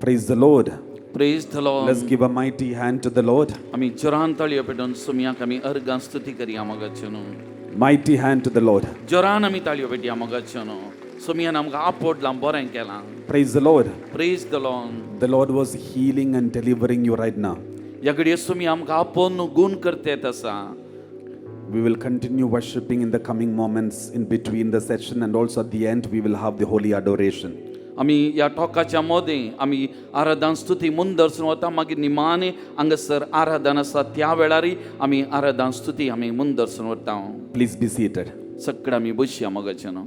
Praise the Lord. Praise the Lord. Let's give a mighty hand to the Lord. आमी जोरान ताळयो पेटोवन सोमयाक आमी अर्गां स्तुती करया मोगाच्यो न्हू. Mighty hand to the Lord. जोरान आमी ताळयो पेटया मोगाच्यो न्हू. सोमयान आमकां आपोडलां बरें केलां. Praise the Lord. Praise the Lord. The Lord was healing and delivering you right now. ह्या घडये सोमी आमकां आपोवन गूण करतेत आसा. We will continue worshipping in the coming moments in between the session, and also at the end we will have the holy adoration. आमी ह्या टोकाच्या मदें आमी आराधन स्तुती मुंदरसून वता मागीर निमाणे हांगासर आराधन आसा त्या वेळारय आमी आराधन स्तुती आमी मुंदरसून वता. Please be seated. सगळें आमी बसया मोगाचें न्हू.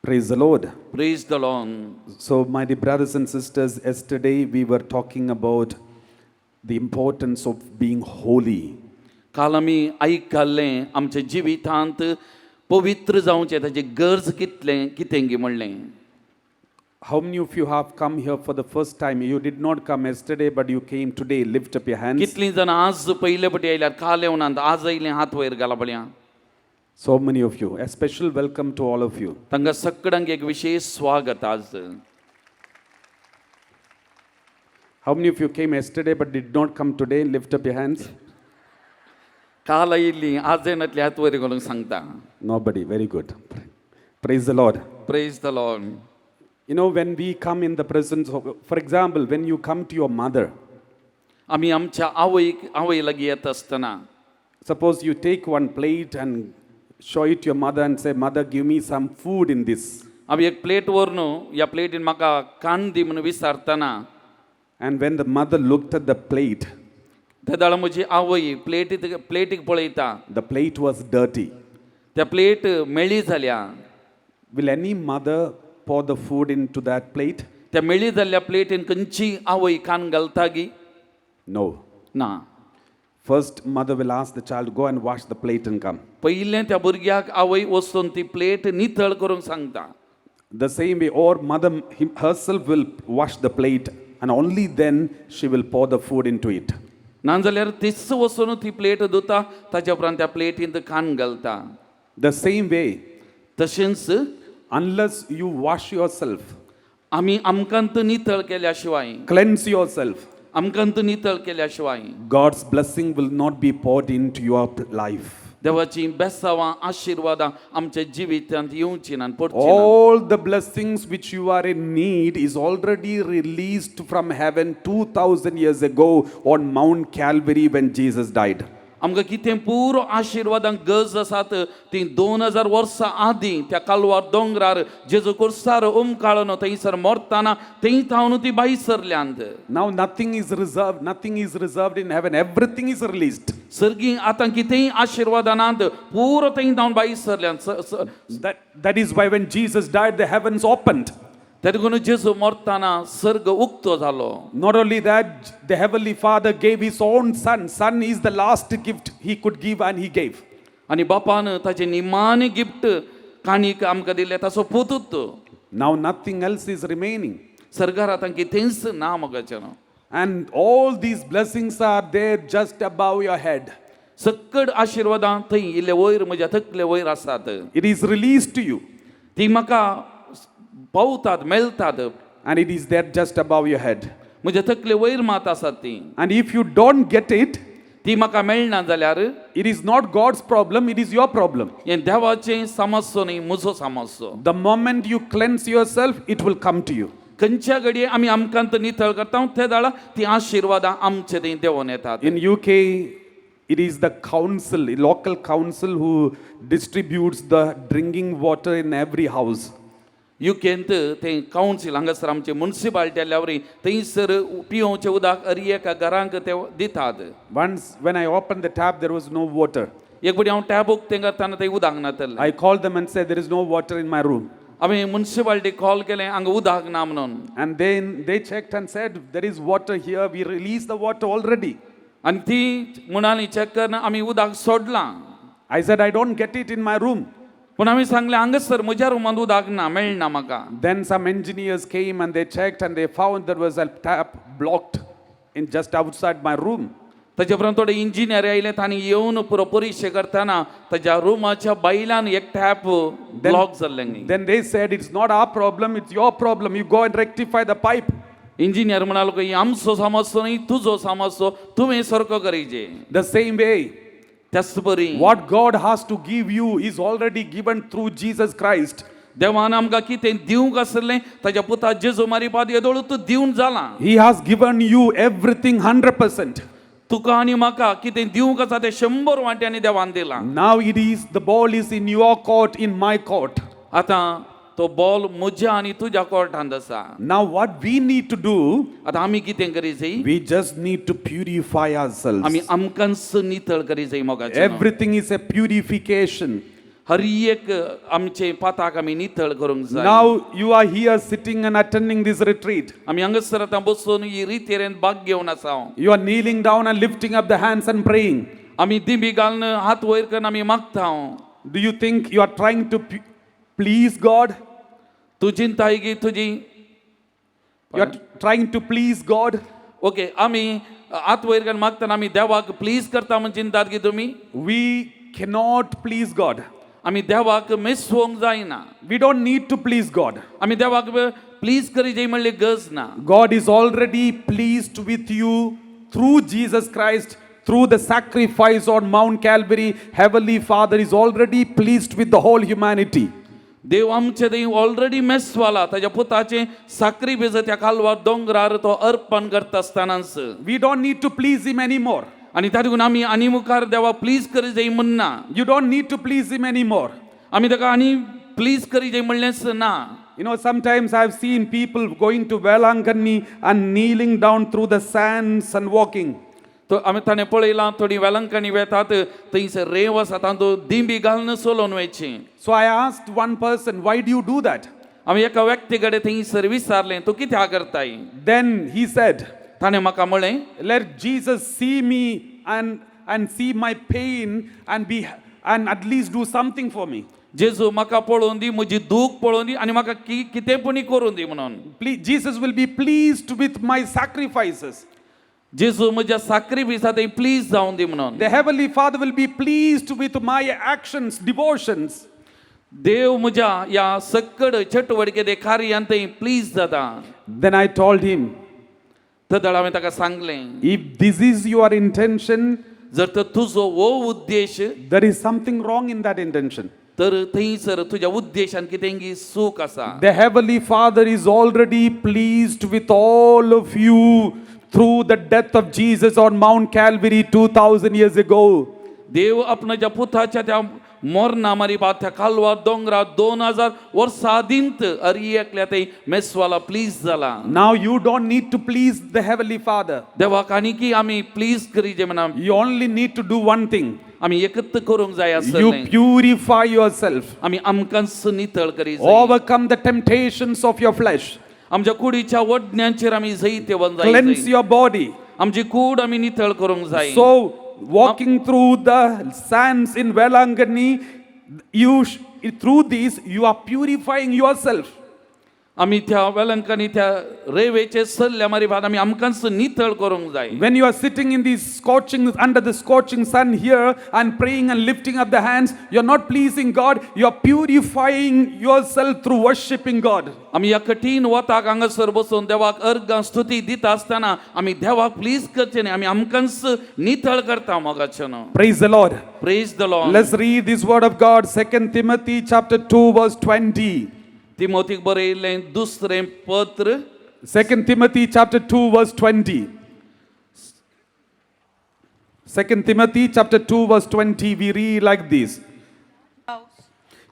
Praise the Lord. Praise the Lord. So, my dear brothers and sisters, yesterday we were talking about the importance of being holy. काल आमी आयकल्लें आमच्या जिवितांत पवित्र जावचें ताची गरज कितलें कितें गी म्हणलें. How many of you have come here for the first time? You did not come yesterday, but you came today. Lift up your hands. कितलीं जाणां आज पयले पटी आयल्यार काल येवनात आज आयलें हात वयर घाला पळया. So many of you. A special welcome to all of you. तांकां सगळ्यांक एक विशेश स्वागत आज. How many of you came yesterday but did not come today? Lift up your hands. काल आयिल्ली आज येनातली हात वयर घालूंक सांगता. Nobody. Very good. Praise the Lord. Praise the Lord. You know, when we come in the presence of, for example, when you come to your mother, आमी आमच्या आवयक आवय लागीं येता आसतना suppose you take one plate and show it to your mother and say, "Mother, give me some food in this." आमी एक plate व्हरून ह्या प्लेटीन म्हाका कान दी म्हणून विचारतना And when the mother looked at the plate, तेदाळा म्हजी आवय प्लेटीत प्लेटीक पळयता. The plate was dirty. त्या प्लेट मेळी जाल्या. Will any mother pour the food into that plate? त्या मेळी जाल्ल्या प्लेटीन खंयची आवय कान घालता गी? No. ना. First, mother will ask the child, "Go and wash the plate and come." पयलें त्या भुरग्याक आवय वचून ती प्लेट नितळ करूंक सांगता. The same way, or mother herself will wash the plate and only then she will pour the food into it. नाजाल्यार तीच वचून ती प्लेट धुता ताच्या उपरांत त्या प्लेटींत कान घालता. The same way, तशेंच unless you wash yourself, आमी आमकां तर नितळ केल्या शिवाय, cleanse yourself, आमकां तर नितळ केल्या शिवाय God's blessing will not be poured into your life. देवाची बेसावां आशिर्वादां आमच्या जिवितांत येवची ना पडची ना. All the blessings which you are in need is already released from heaven 2000 years ago on Mount Calvary when Jesus died. आमकां कितें पुरो आशिर्वादांक गरज आसात ती 2000 वर्सां आदीं त्या कालवार दोंगरार जेजू कुर्सार उमकाळून थंयसर मरतना थंय थावन ती भायर सरल्यांत. Now nothing is reserved, nothing is reserved in heaven, everything is released. सर्गी आतां कितेंय आशिर्वादां नात पुरो थंय थावन भायर सरल्यांत. That is why when Jesus died, the heavens opened. तेका लागून जेजू मरतना सर्ग उक्तो जालो. Not only that, the Heavenly Father gave His own Son. Son is the last gift He could give, and He gave. आनी बापान ताचें निमाणें गिफ्ट काणीक आमकां दिलें ताचो पुतूत. Now nothing else is remaining. सर्गार आतां कितेंच ना मोगाचें न्हू. And all these blessings are there just above your head. सक्कड आशिर्वादां थंय इल्ले वयर म्हज्या तकले वयर आसात. It is released to you, ती म्हाका पावतात मेळटात. And it is there just above your head. म्हज्या तकले वयर मात आसात ती. And if you don't get it, ती म्हाका मेळना जाल्यार it is not God's problem, it is your problem. हें देवाचें समस्यो न्ही म्हजो समस्यो. The moment you cleanse yourself, it will come to you. खंयच्या घडये आमी आमकां तर नितळ करता ते दाळा ती आशिर्वादां आमचे थंय देंवोन येतात. In UK, it is the council, local council, who distributes the drinking water in every house. युकेंत ते कावन्सील हांगासर आमचे मुन्सिपालिटी आसल्या वरी थंयसर पियोवचें उदक हर एका घरांक ते दितात. Once, when I opened the tap, there was no water. एक फावटी हांव टॅप उक्तें करतना थंय उदक नातलें. I called them and said, "There is no water in my room." हांवें मुन्सिपालिटीक कॉल केलें हांगा उदक ना म्हणून. And then they checked and said, "There is water here. We released the water already." आनी ती म्हणाली चॅक करना आमी उदक सोडलां. I said, "I don't get it in my room." पूण आमी सांगलें हांगासर म्हज्या रुमांत उदक ना मेळना म्हाका. Then some engineers came and they checked and they found there was a tap blocked in just outside my room. ताचे उपरांत थोडे इंजिनियर आयले, तांणी येवन पुरो परिक्षे करतना ताच्या रुमाच्या बायलान एक टॅप ब्लॉक जाल्लें. Then they said, "It's not our problem, it's your problem. You go and rectify the pipe." Engineer म्हणालो की आमचो समजतो न्ही, तुजो समजतो, तुवें सारको करीजे. The same way, त्याच बरी, what God has to give you is already given through Jesus Christ. देवान आमकां कितें दिवंक आसलें ताच्या पुता जेजू मारिपाद येदोळ तूं दिवन जालां. He has given you everything 100%. तुका आनी म्हाका कितें दिवंक आसा तें 100 वांट्यांनी देवान दिलां. Now it is, the ball is in your court, in my court. आतां तो बॉल म्हज्या आनी तुज्या कोर्टांत आसा. Now, what we need to do, आतां आमी कितें करी जाय? We just need to purify ourselves. आमी आमकांच नितळ करी जाय मोगाचें. Everything is a purification. हर एक आमचे पाताक आमी नितळ करूंक जाय. Now you are here sitting and attending this retreat. आमी हांगासर आतां बसून ही रितेरेन भाग घेवन आसा. You are kneeling down and lifting up the hands and praying. आमी दिंबी घालून हात वयर करून आमी मागता. Do you think you are trying to please God? तूं चिंताय की तुजी You are trying to please God? Okay, आमी हात वयर करून मागतना आमी देवाक प्लीज करता म्हूण चिंतात की तुमी? We cannot please God. आमी देवाक मेसवंक जायना. We don't need to please God. आमी देवाक प्लीज करी जाय म्हणली गरज ना. God is already pleased with you through Jesus Christ, through the sacrifice on Mount Calvary. Heavenly Father is already pleased with the whole humanity. देव आमचे थंय already मेसवाला ताच्या पुताचें साक्रिफायस त्या कालवार दोंगरार तो अर्पण करता आसतनाच. We don't need to please Him anymore. आनी त्या देखून आमी आनी मुखार देवा प्लीज करी जाय म्हणना. You don't need to please Him anymore. आमी ताका आनी प्लीज करी जाय म्हणलेंच ना. Sometimes I've seen people going to Velankanni and kneeling down through the sands and walking. तो आमी ताणें पळयलां, थोडीं वेलंकणी वेतात, थंयसर रेंव आसा, तातूंत दिंबी घालून चलोवन वयची. So I asked one person, "Why do you do that?" आमी एका व्यक्ती कडेन थंयसर विचारलें, तूं कित्याक करताय? Then he said, ताणें म्हाका म्हळें, "Let Jesus see me and see my pain and at least do something for me." जेजू म्हाका पळोवन दी, म्हजी दूख पळोवन दी आनी म्हाका की कितें पुणी करून दी म्हणून. Please, Jesus will be pleased with my sacrifices. जेजू म्हज्या साक्रिफिसा थंय प्लीज जावन दी म्हणून. The Heavenly Father will be pleased with my actions, devotions. देव म्हज्या ह्या सक्कड चटवडके ते कार्यान थंय प्लीज जाता. Then I told him, तदळ हांवें ताका सांगलें, "If this is your intention, जर तर तुजो हो उद्देश, there is something wrong in that intention." तर थंयसर तुज्या उद्देशान कितें चूक आसा. The Heavenly Father is already pleased with all of you through the death of Jesus on Mount Calvary 2000 years ago. देव आपणाच्या पुताच्या त्या मोरना मारी त्या कालवा दोंगरा 2000 वर्सां आदींत अरी एकल्या थंय मेसवाला प्लीज जाला. Now you don't need to please the Heavenly Father. देवाक आनी की आमी प्लीज करीजे म्हणा. You only need to do one thing. आमी एकत्र करूंक जाय You आसलें. Purify yourself, आमी आमकांच नितळ करी जाय. Overcome the temptations of your flesh, आमच्या कुडीच्या वडण्यांचेर आमी जैत येवन जाय. Cleanse your body. आमची कूड आमी नितळ करूंक जाय. So, walking through the sands in Velangani, through these you are purifying yourself. आमी त्या वेलंकांनी त्या रेवेचे सल्ल्या मारी भात आमी आमकांच नितळ करूंक जाय. When you are sitting in these scorching, under the scorching sun here and praying and lifting up the hands, you're not pleasing God, you're purifying yourself through worshipping God. आमी ह्या कठीण वताक हांगासर बसून देवाक अर्गां स्तुती दिता आसतना आमी देवाक प्लीज करचे न्ही, आमी आमकांच नितळ करता मोगाचें. Praise the Lord. Praise the Lord. Let's read this word of God, 2 Timothy chapter 2, verse 20. तिमोतीक बरयल्लें दुसरें पत्र. 2 Timothy chapter 2, verse 20. 2 Timothy chapter 2, verse 20, we read like this. House,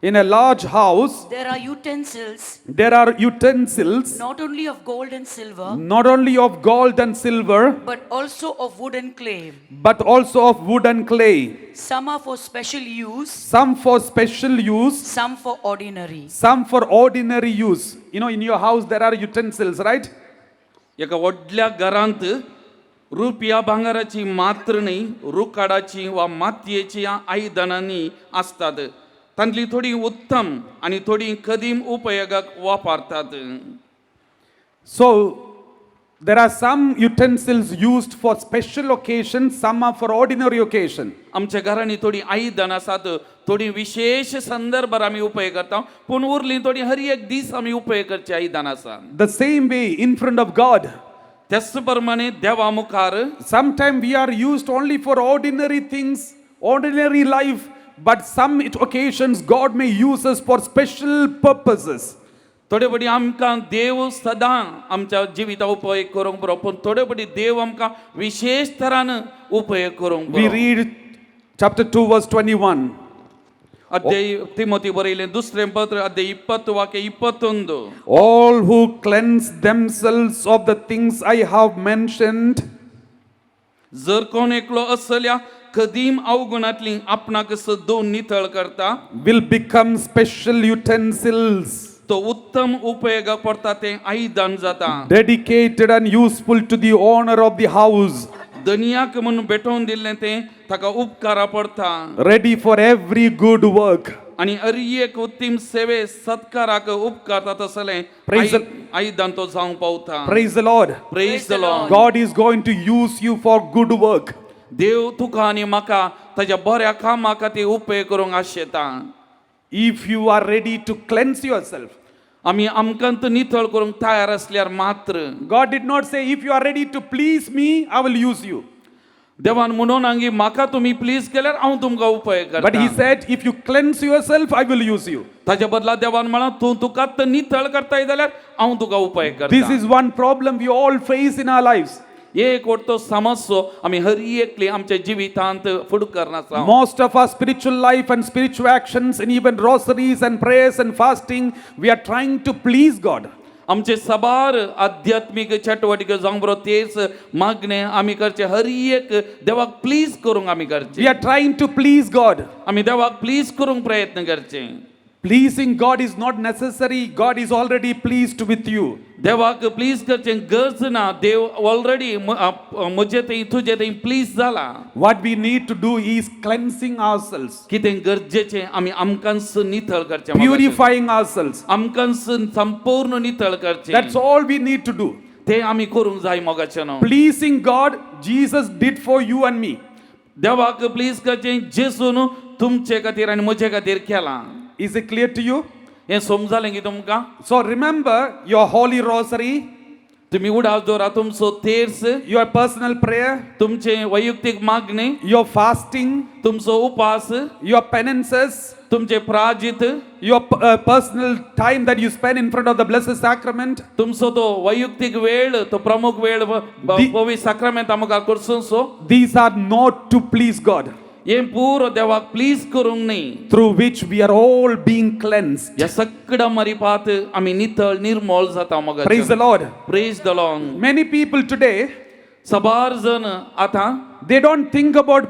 In a large house, there are utensils there are utensils not only of gold and silver, not only of gold and silver, but also of wood and clay. But also of wood and clay. Some are for special use, Some for special use, some for ordinary. Some for ordinary use. In your house there are utensils, right? एका व्हडल्या घरांत रुपया भांगराची मात्र न्ही, रुकाडाची वा मातयेची आयदनांनी आसतात. तांतली थोडी उत्तम आनी थोडी कदीम उपयोगाक वापरतात. So, There are some utensils used for special occasions, some are for ordinary occasion. आमच्या घरांनी थोडीं आयदनां आसात, थोडीं विशेश संदर्भार आमी उपयोग करता, पूण उरलीं थोडीं हर एक दीस आमी उपयोग करची आयदनां आसा. The same way in front of God, त्याच प्रमाणे देवा मुखार sometimes we are used only for ordinary things, ordinary life, but some occasions God may use us for special purposes. थोडे फावटी आमकां देव सदां आमच्या जिविता उपयोग करूंक बरो, पूण थोडे फावटी देव आमकां विशेश तरान उपयोग करूंक We बरो. Read chapter 2, verse 21. अध्याय तिमोती बरयलें दुसरें पत्र अध्याय इಪ್ಪತ್ತು ವಾಕ್ಯ 21. All who cleanse themselves of the things I have mentioned जर कोण एकलो असल्या कदीम अवगुणांतली आपणाक दोन नितळ करता will become special utensils, तो उत्तम उपयोगाक पडटा तें आयदन जाता, dedicated and useful to the owner of the house, दनियाक म्हणून भेटोवन दिल्लें तें ताका उपकारा पडटा ready for every good work. आनी अरी एक उत्तम सेवे सत्काराक उपकारता तसलें Praise the- आयदन तो जावंक पावता. Praise the Lord. Praise the Lord. God is going to use you for good work. देव तुका आनी म्हाका ताच्या बऱ्या कामा खातीर उपयोग करूंक आशेता. If you are ready to cleanse yourself. आमी आमकां नितळ करूंक तयार आसल्यार मात्र. God did not say, "If you are ready to please me, I will use you." देवान म्हणून आंगी म्हाका तुमी प्लीज केल्यार हांव तुमकां उपयोग But He करता. said, "If you cleanse yourself, I will use you." ताच्या बदला देवान म्हळां तूं तुका नितळ करताय जाल्यार हांव तुका उपयोग This करता. is one problem we all face in our lives. एक वटतो समस्यो आमी हर एकली आमच्या जिवितांत फुडू करनासा. Most of our spiritual life and spiritual actions, and even rosaries and prayers and fasting, we are trying to please God. आमचे साबार आध्यात्मीक चटवटिके जावंक बरो तेच मागणे आमी करचे हर एक देवाक प्लीज करूंक आमी We करचे. are trying to please God. आमी देवाक प्लीज करूंक प्रयत्न करचे. Pleasing God is not necessary. God is already pleased with you. देवाक प्लीज करचें गरज ना, देव ऑलरेडी म्हजे थंय तुजे थंय प्लीज जाला. What we need to do is cleansing ourselves, कितें गरजेचें आमी आमकांच नितळ करचें, purifying ourselves. आमकांच संपूर्ण नितळ करचें. That's all we need to do. तें आमी करूंक जाय मोगाचें न्हू. Pleasing God, Jesus did for you and me. देवाक प्लीज करचें जेजून तुमचे खातीर आनी म्हजे खातीर केलां. Is it clear to you? हें समजालें की तुमकां? So remember your Holy Rosary, तुमी उडास दवरा तुमचो तेर्स, your personal prayer, तुमचें वैयक्तीक मागणें, your fasting, तुमचो उपास, your penances, तुमचें प्राजीत, your personal time that you spend in front of the Blessed Sacrament. तुमचो तो वैयक्तीक वेळ तो प्रमुख वेळ पवित्र साक्रामेंता मुखार करसून. These are not to please God, हें पुरो देवाक प्लीज करूंक न्ही, through which we are all being cleansed. ह्या सगळ्या मरिपात आमी नितळ निर्मोल जाता. मग Praise the Lord. Praise the Lord. Many people today, सबार जण आतां they don't think about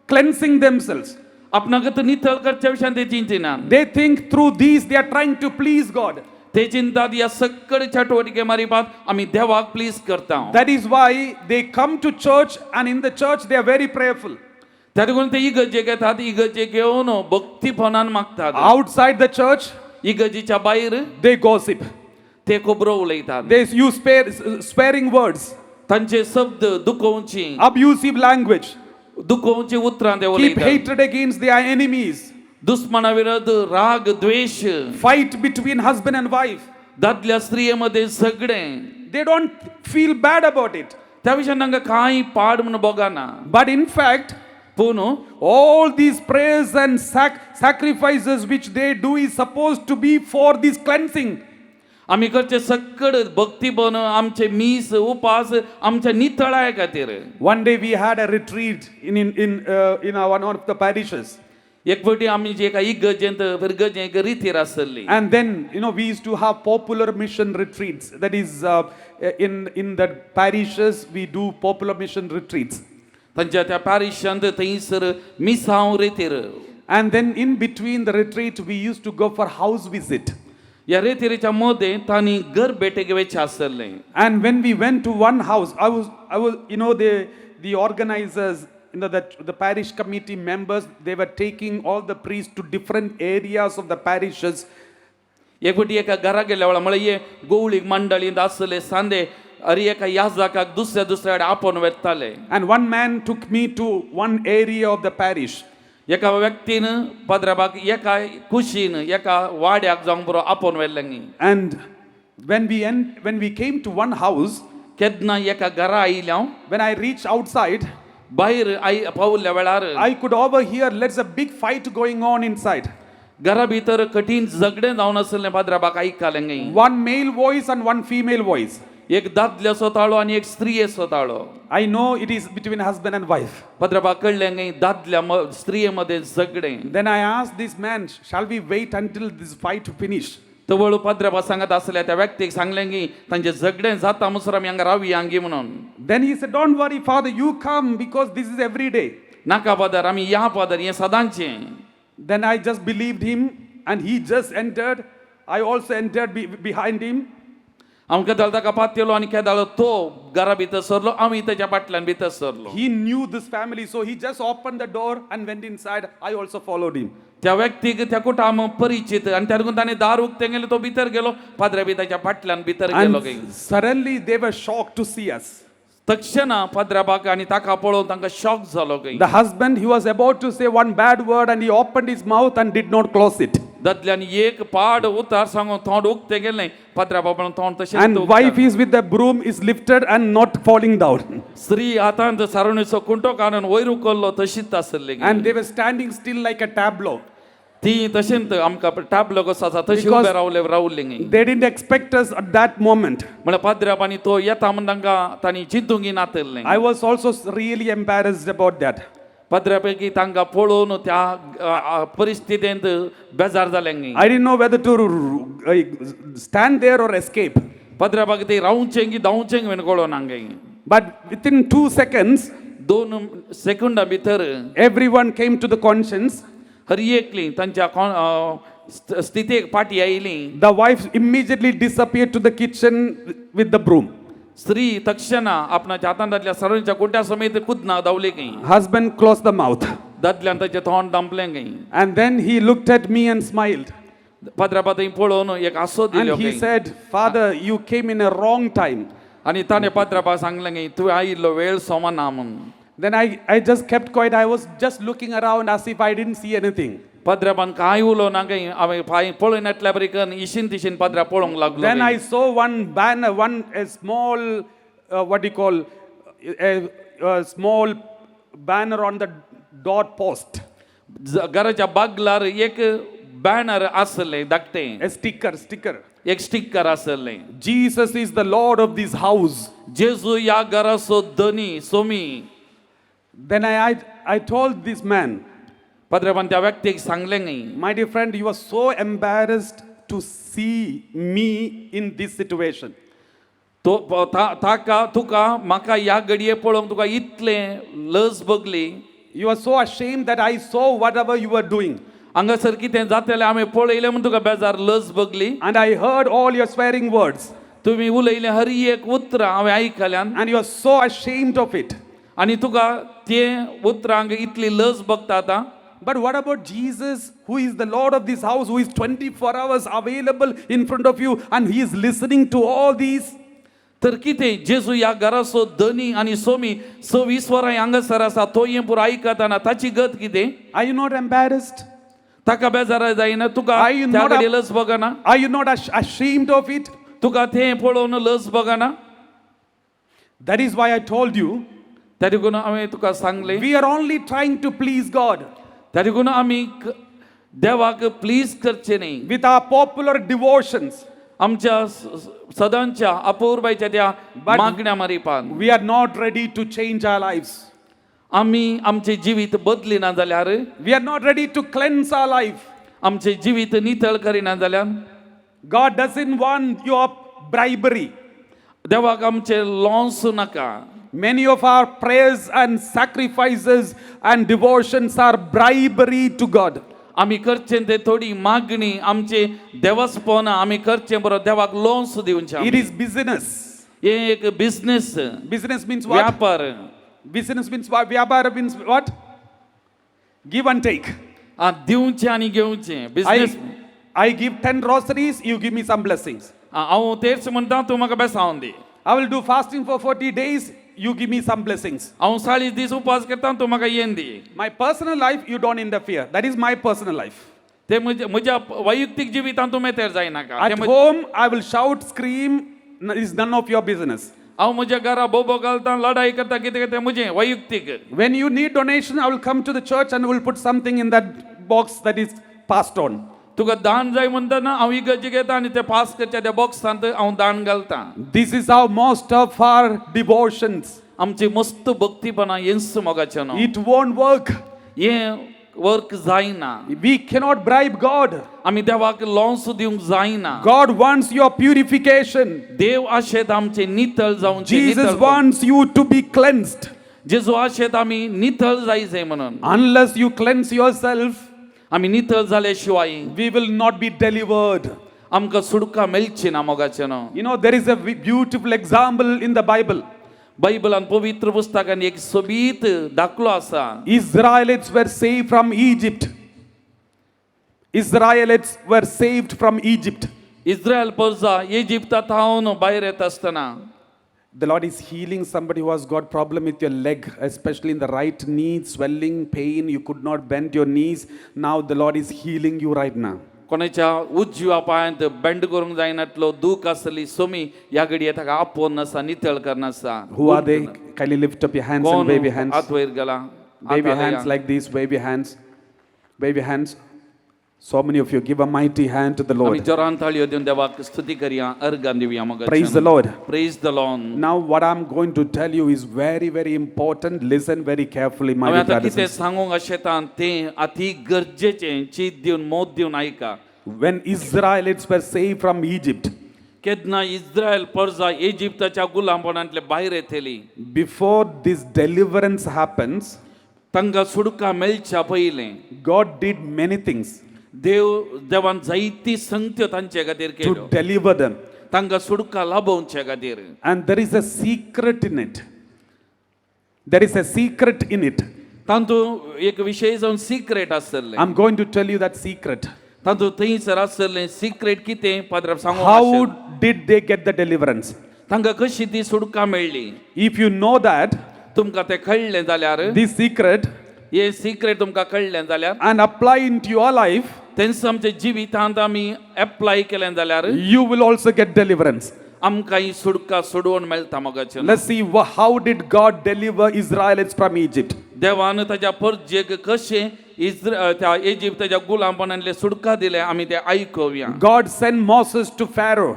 cleansing themselves. आपणाक नितळ करच्या विशयान ते चिंतिनात. They think through these they are trying to please God. ते चिंतात ह्या सगळे चटवटिके मारिपात आमी देवाक प्लीज करता. That is why they come to church, and in the church they are very prayerful. त्या देखून ते इगर्जेक येतात, इगर्जेक येवन भक्तीपणान मागतात. Outside the church, इगर्जेच्या भायर they gossip. ते खबरो उलयतात. They use swearing words, तांचे शब्द दुखोवची, abusive language, दुखोवची उतरां ते keep उलयतात. hatred against their enemies, दुस्मना विरोध राग द्वेश, fight between husband and wife. दादल्या स्त्रिये मध्ये झगडें. They don't feel bad about it. त्या विशयान तांकां कांय पाड म्हणून भोगना. But in fact, पूण all these prayers and sacrifices which they do is supposed to be for this cleansing. आमी करचे सगळे भक्तीपण आमचे मीस उपास आमच्या नितळाये खातीर. One day we had a retreat in our, one of the parishes. एक फावटी आमी जी एका इगर्जेंत फिरगर्जें एक रितीर आसली. And then we used to have popular mission retreats. That is, in the parishes, we do popular mission retreats. तांच्या त्या पॅरिशांत थंयसर मिसांव रेतीर. And then in between the retreat, we used to go for house visit. ह्या रेतिरीच्या मदें तांणी घर भेटेक वचचें आसलें. And when we went to one house, I was, the organizers, the parish committee members, they were taking all the priests to different areas of the parishes. एक फावटी एका घरा गेल्या वेळार म्हळ्यार हे गोवळीक मंडळींत आसले सांदे हर एका याजकाक दुसऱ्या दुसऱ्या कडेन आपोवन व्हेताले. And one man took me to one area of the parish. एका व्यक्तीन पाद्राबाक एका कुशीन एका वाड्याक जावंक बरो आपोवन व्हेल्लें. And when we came to one house, केन्ना एका घरा आयिल्ले हांव, when I reached outside, भायर I पावल्ल्या वेळार I could overhear there's a big fight going on inside. घरा भितर कठीण झगडें जावन आसलें पाद्राबाक आयकलें. One male voice and one female voice. एक दादल्याचो ताळो आनी एक स्त्रियेचो ताळो. I know it is between husband and wife. पाद्राबाक कळ्ळें न्ही दादल्या स्त्रिये मदें झगडें. Then I asked this man, "Shall we wait until this fight finish?" तवळ पाद्राबा सांगत आसल्या त्या व्यक्तीक सांगलें की तांचें झगडें जाता म्हणसर आमी हांगा रावया हांगी म्हणून. Then he said, "Don't worry, Father, you come because this is every day." नाका फादर, आमी या फादर, हें सदांचें. Then I just believed him and he just entered. I also entered behind him. हांव केदाळ ताका पातयलो आनी केदाळ तो घरा भितर सरलो, आमी ताच्या फाटल्यान भितर सरलो. He knew this family, so he just opened the door and went inside. I also followed him. त्या व्यक्तीक त्या कुटाम परिचित आनी त्या देखून ताणें दार उक्तें गेलें, तो भितर गेलो, पाद्र्या बी ताच्या फाटल्यान भितर गेलो And खंय. Suddenly they were shocked to see us. तक्षणा पाद्र्याबाक आनी ताका पळोवन तांकां शॉक जालो खंय. The husband, he was about to say one bad word and he opened his mouth and did not close it. दादल्यान एक पाड उतार सांगून तोंड उक्तें गेलें, पाद्र्याबा म्हणून तोंड तशेंच And उक्तें. Wife is with the broom is lifted and not falling down. स्त्री हातांत सारणीचो कुंटो काडून वयर उखल्लो तशीच आसली. And they were standing still like a tableau. ती तशेंच आमकां टाबलो कसो आसा तशी Because उबे रावले रावली. they didn't expect us at that moment. म्हळ्यार पाद्र्याब आनी तो येता म्हण तांकां तांणी चिंतूंक नातलें. I was also really embarrassed about that. पाद्र्या पैकी तांकां पळोवन त्या परिस्थितींत बेजार जालें. I didn't know whether to stand there or escape. पाद्र्याबाक ते रावचें की धांवचें म्हणून कळोन हांगा. But within 2 seconds, 2 सेकंडां भितर everyone came to the conscience. हर एकली तांच्या स्थितीक फाटी आयली. The wife immediately disappeared to the kitchen with the broom. स्त्री तक्षणा आपणाच्या हातांतल्या सरांच्या कुट्या समेत कुदना धांवली खंय. Husband closed the mouth. दादल्यान ताचें तोंड दामलें खंय. And then he looked at me and smiled. पाद्र्याबा थंय पळोवन एक आसो दिलो And he खंय. said, "Father, you came in a wrong time." आनी ताणें पाद्र्याबा सांगलें खंय तुवें आयिल्लो वेळ समा ना म्हूण. Then I just kept quiet. I was just looking around as if I didn't see anything. पाद्र्याबान कांय उलोवना खंय, हांवें पांय पळयनातल्या बरी करून इशीन तिशीन पाद्र्या पळोवंक लागलो Then खंय. I saw one banner, one a small, what do you call, a small banner on the door post, घराच्या बागलार एक बॅनर आसलें धाकटें. A sticker, sticker. एक स्टिकर आसलें. "Jesus is the Lord of this house." जेजू ह्या घराचो धनी Somi. Then I told this man, पाद्र्याबान त्या व्यक्तीक सांगलें न्ही, "My dear friend, you are so embarrassed to see me in this situation. तो ताका तुका म्हाका ह्या घडये पळोवंक तुका इतलें लज बगली. You are so ashamed that I saw whatever you were doing. हांगासर कितें जातलें आमी पळयलें म्हूण तुका बेजार लज बगली. And I heard all your swearing words. तुमी उलयलें हर एक उतरां हांवें आयकल्यान. And you are so ashamed of it. आनी तुका ते उतरांक इतली लज बगता आतां. But what about Jesus, who is the Lord of this house, who is 24 hours available in front of you, and he is listening to all these?" तर कितें जेजू ह्या घराचो धनी आनी सोमी 26 वरां हांगासर आसा, तो हें पुरो आयकतना ताची गत कितें? Are you not embarrassed? ताका बेजार जायना तुका? Are you त्या not घडये लज बगना? Are you not ashamed of it? तुका तें पळोवन लज बगना? That is why I told you, त्या देखून हांवें तुका सांगलें, we are only trying to please God त्या देखून आमी देवाक प्लीज करचें न्ही with our popular devotions. आमच्या सदांच्या अपुरबायच्या त्या मागण्या मारिपान. We are not ready to change our lives. आमी आमचें जिवीत बदलिना जाल्यार, We are not ready to cleanse our life. आमचें जिवीत नितळ करिना जाल्यार, God doesn't want your bribery. देवाक आमचें लॉन्स नाका. Many of our prayers and sacrifices and devotions are bribery to God. आमी करचें ते थोडी मागणी आमचे देवस्पन आमी करचें बरो देवाक लोन्स दिवचें It आमी. is business. हें एक बिजनेस. Business means what? व्यापार. Business means what? Vyapar means what? Give and take. आ, दिवचें आनी घेवचें business. I give 10 rosaries, you give me some blessings. हांव तेच म्हणटा, तूं म्हाका बेसावन दी. I will do fasting for 40 days, you give me some blessings. हांव चाळीस दीस उपास करता तूं म्हाका येन दी. My personal life, you don't interfere. That is my personal life. ते म्हज्या म्हज्या वैयक्तीक जिवितांत तूं मेतेर जायनाका. ते At म्हजे- home, I will shout, scream, it's none of your business. हांव म्हज्या घरा बोबो घालता, लढाई करता, कितें कितें म्हजें वैयक्तीक. When you need donation, I will come to the church and will put something in that box that is passed on. तुका दान जाय म्हणटना हांव इगर्जेक येता आनी ते पास करच्या त्या बॉक्सांत हांव दान घालता. This is how most of our devotions. आमची मस्त भक्तीपणा हेंच मोगाचें न्हू. It won't work. हें वर्क जायना. We cannot bribe God. आमी देवाक लोंस दिवंक जायना. God wants your purification. देव आशेत आमचें नितळ जावचें. Jesus नितळ. wants you to be cleansed. जेजू आशेत आमी नितळ जायचें म्हणून. Unless you cleanse yourself, आमी नितळ जाले शिवाय we will not be delivered. आमकां सुडका मेळची ना मोगाचें न्हू. There is a beautiful example in the Bible. बायबलान पवित्र पुस्तकान एक सोबीत दाखलो आसा. Israelites were saved from Egypt. Israelites were saved from Egypt. Israel प्रजा इजिप्ता थावन भायर येता आसतना. The Lord is healing somebody who has got problem with your leg, especially in the right knee, swelling, pain. You could not bend your knees. Now the Lord is healing you right now. कोणाच्या उजव्या पांयांत बेंड करूंक जायनातलो दूख आसली सोमी ह्या घडये ताका आपोवन आसा नितळ करना आसा. Who are they? Kindly lift up your hands and कोण wave your hands. हात वयर गेला? हात Wave your हालया. Hands like this. Wave your hands. Wave your hands. So many of you, give a mighty hand to the आमी Lord. जोरान ताळयो दिवन देवाक स्तुती करया, अर्गां दिवया मग. Praise the Lord. Praise the Lord. Now, what I'm going to tell you is very, very important. Listen very carefully, my हांवें dear आतां brothers कितें and sisters. सांगूंक आशेता तें अती गरजेचें, चीत दिवन मोत दिवन आयका. When Israelites were saved from Egypt, केन्ना इस्रायल प्रजा इजिप्ताच्या गुलामपणांतले भायर येतली, before this deliverance happens, तांकां सुडका मेळच्या पयलें, God did many things देव देवान जायती संगत्यो तांचे खातीर to केल्यो deliver them. तांकां सुडका लाभोवचे खातीर. And there is a secret in it. There is a secret in it. तातूंत एक विशय जावन सिक्रेट आसलें. I'm going to tell you that secret. तातूंत थंयसर आसलें सिक्रेट कितें पाद्राब सांगूंक How आशेता. Did they get the deliverance? तांकां कशी ती सुडका मेळ्ळी? If you know that, तुमकां तें कळ्ळें जाल्यार, this secret, हें सिक्रेट तुमकां कळ्ळें जाल्यार, and apply into your life, तेंच आमच्या जिवितांत आमी एप्लाय केलें जाल्यार, you will also get deliverance. आमकां ही सुडका सोडोवन मेळटा मोगाचें. Let's see how did God deliver Israelites from Egypt. देवान ताच्या परजेक कशें इस्रा त्या इजिप्ताच्या गुलामपणांतले सुडका दिले आमी ते आयकुया. God sent Moses to Pharaoh,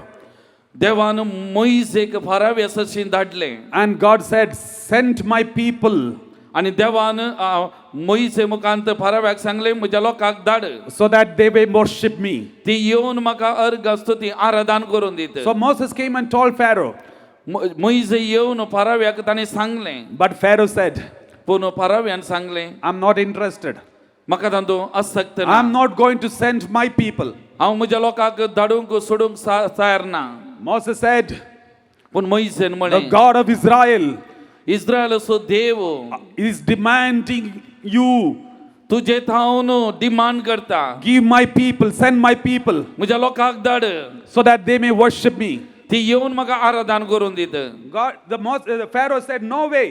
देवान मोईसेक फारावे सशीं धाडले. And God said, "Send my people आनी देवान मोईसे मुखांत फाराव्याक सांगलें म्हज्या लोकांक धाड so that they may worship me." ती येवन म्हाका अर्घ स्तुती आराधन करून दित. So Moses came and told Pharaoh, मोईसे येवन फाराव्याक ताणें सांगलें. But Pharaoh said, पूण फाराव्यान सांगलें, "I'm not interested. म्हाका तातूंत आसक्त ना. I'm not going to send my people." हांव म्हज्या लोकांक धाडूंक सोडूंक तयार ना. Moses said, पूण मोईसेन "The म्हणलें, God of Israel इस्रायलाचो Dev is demanding you, तुजे थावन डिमांड करता, give my people, send my people म्हज्या लोकांक धाड so that they may worship me." ती येवन म्हाका आराधन करून दित. God, the Pharaoh said, "No way."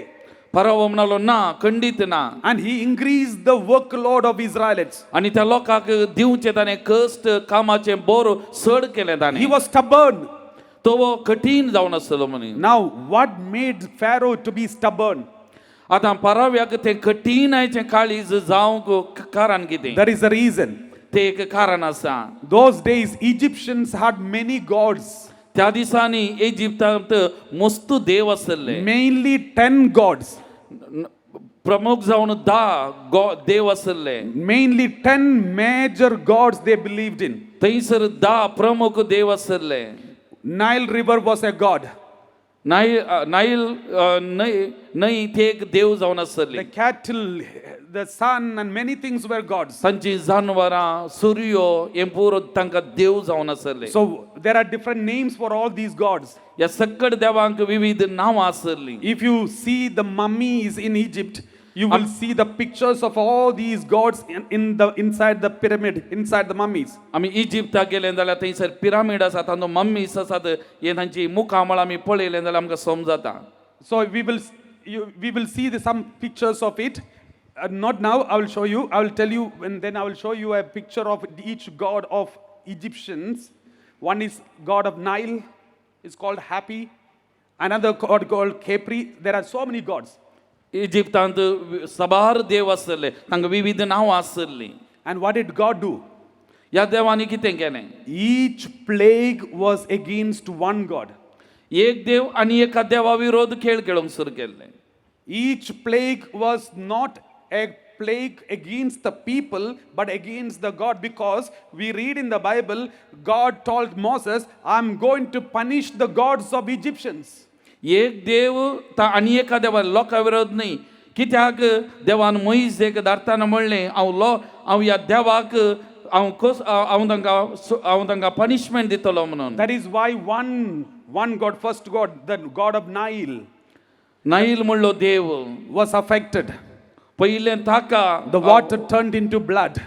फरावो म्हणालो ना, खंडीत ना. And he increased the workload of Israelites. आनी त्या लोकांक दिवचें ताणें कश्ट कामाचें बोर चड केलें He ताणें. was stubborn. तो कठीण जावन आसलो म्हणी. Now, what made Pharaoh to be stubborn? आतां पराव्याक तें कठीणायचें काळीज जावंक कारण कितें? There is a reason. तें एक कारण आसा. Those days, Egyptians had many gods, त्या दिसांनी इजिप्तांत मस्त देव आसले. Mainly 10 gods, प्रमुख जावन 10 देव आसले. Mainly 10 major gods they believed in. थंयसर 10 प्रमुख देव आसले. Nile River was a god. Nile Nile न्हंय न्हंय ती एक देव जावन आसली. The cattle, the sun, and many things were gods. तांची जानवरां सुर्यो हें पुरो तांकां देव जावन आसले. So there are different names for all these gods. ह्या सकट देवांक विविध नांवां आसलीं. If you see the mummies in Egypt, You will see the pictures of all these gods in the inside the pyramid, inside the mummies. आमी इजिप्ताक गेले जाल्यार थंयसर पिरामीड आसा, तांचो मम्मीस आसात, हे तांची मुखामळ आमी पळयलें जाल्यार आमकां समजता. So we will see some pictures of it. Not now, I will show you. I will tell you, and then I will show you a picture of each god of Egyptians. One is god of Nile, it's called Happy. Another god called Capri. There are so many gods. इजिप्तांत साबार देव आसले, तांकां विविध नांवां आसलीं. And what did God do? ह्या देवांनी कितें केलें? Each plague was against one god. एक देव आनी एका देवा विरोध खेळ खेळोंक सुरू केल्ले. Each plague was not a plague against the people, but against the God, because we read in the Bible, God told Moses, I'm going to punish the gods of Egyptians. एक देव ता आनी एका देवा लोकां विरोध न्ही, कित्याक देवान मोईसेक धाडटाना म्हणलें, हांव लो हांव ह्या देवाक हांव कस हांव तांकां हांव तांकां पनिशमेंट दितलो म्हणून. That is why one God, first God, the God of Nile, Nile म्हणलो देव was affected. पयलें ताका The water turned into blood,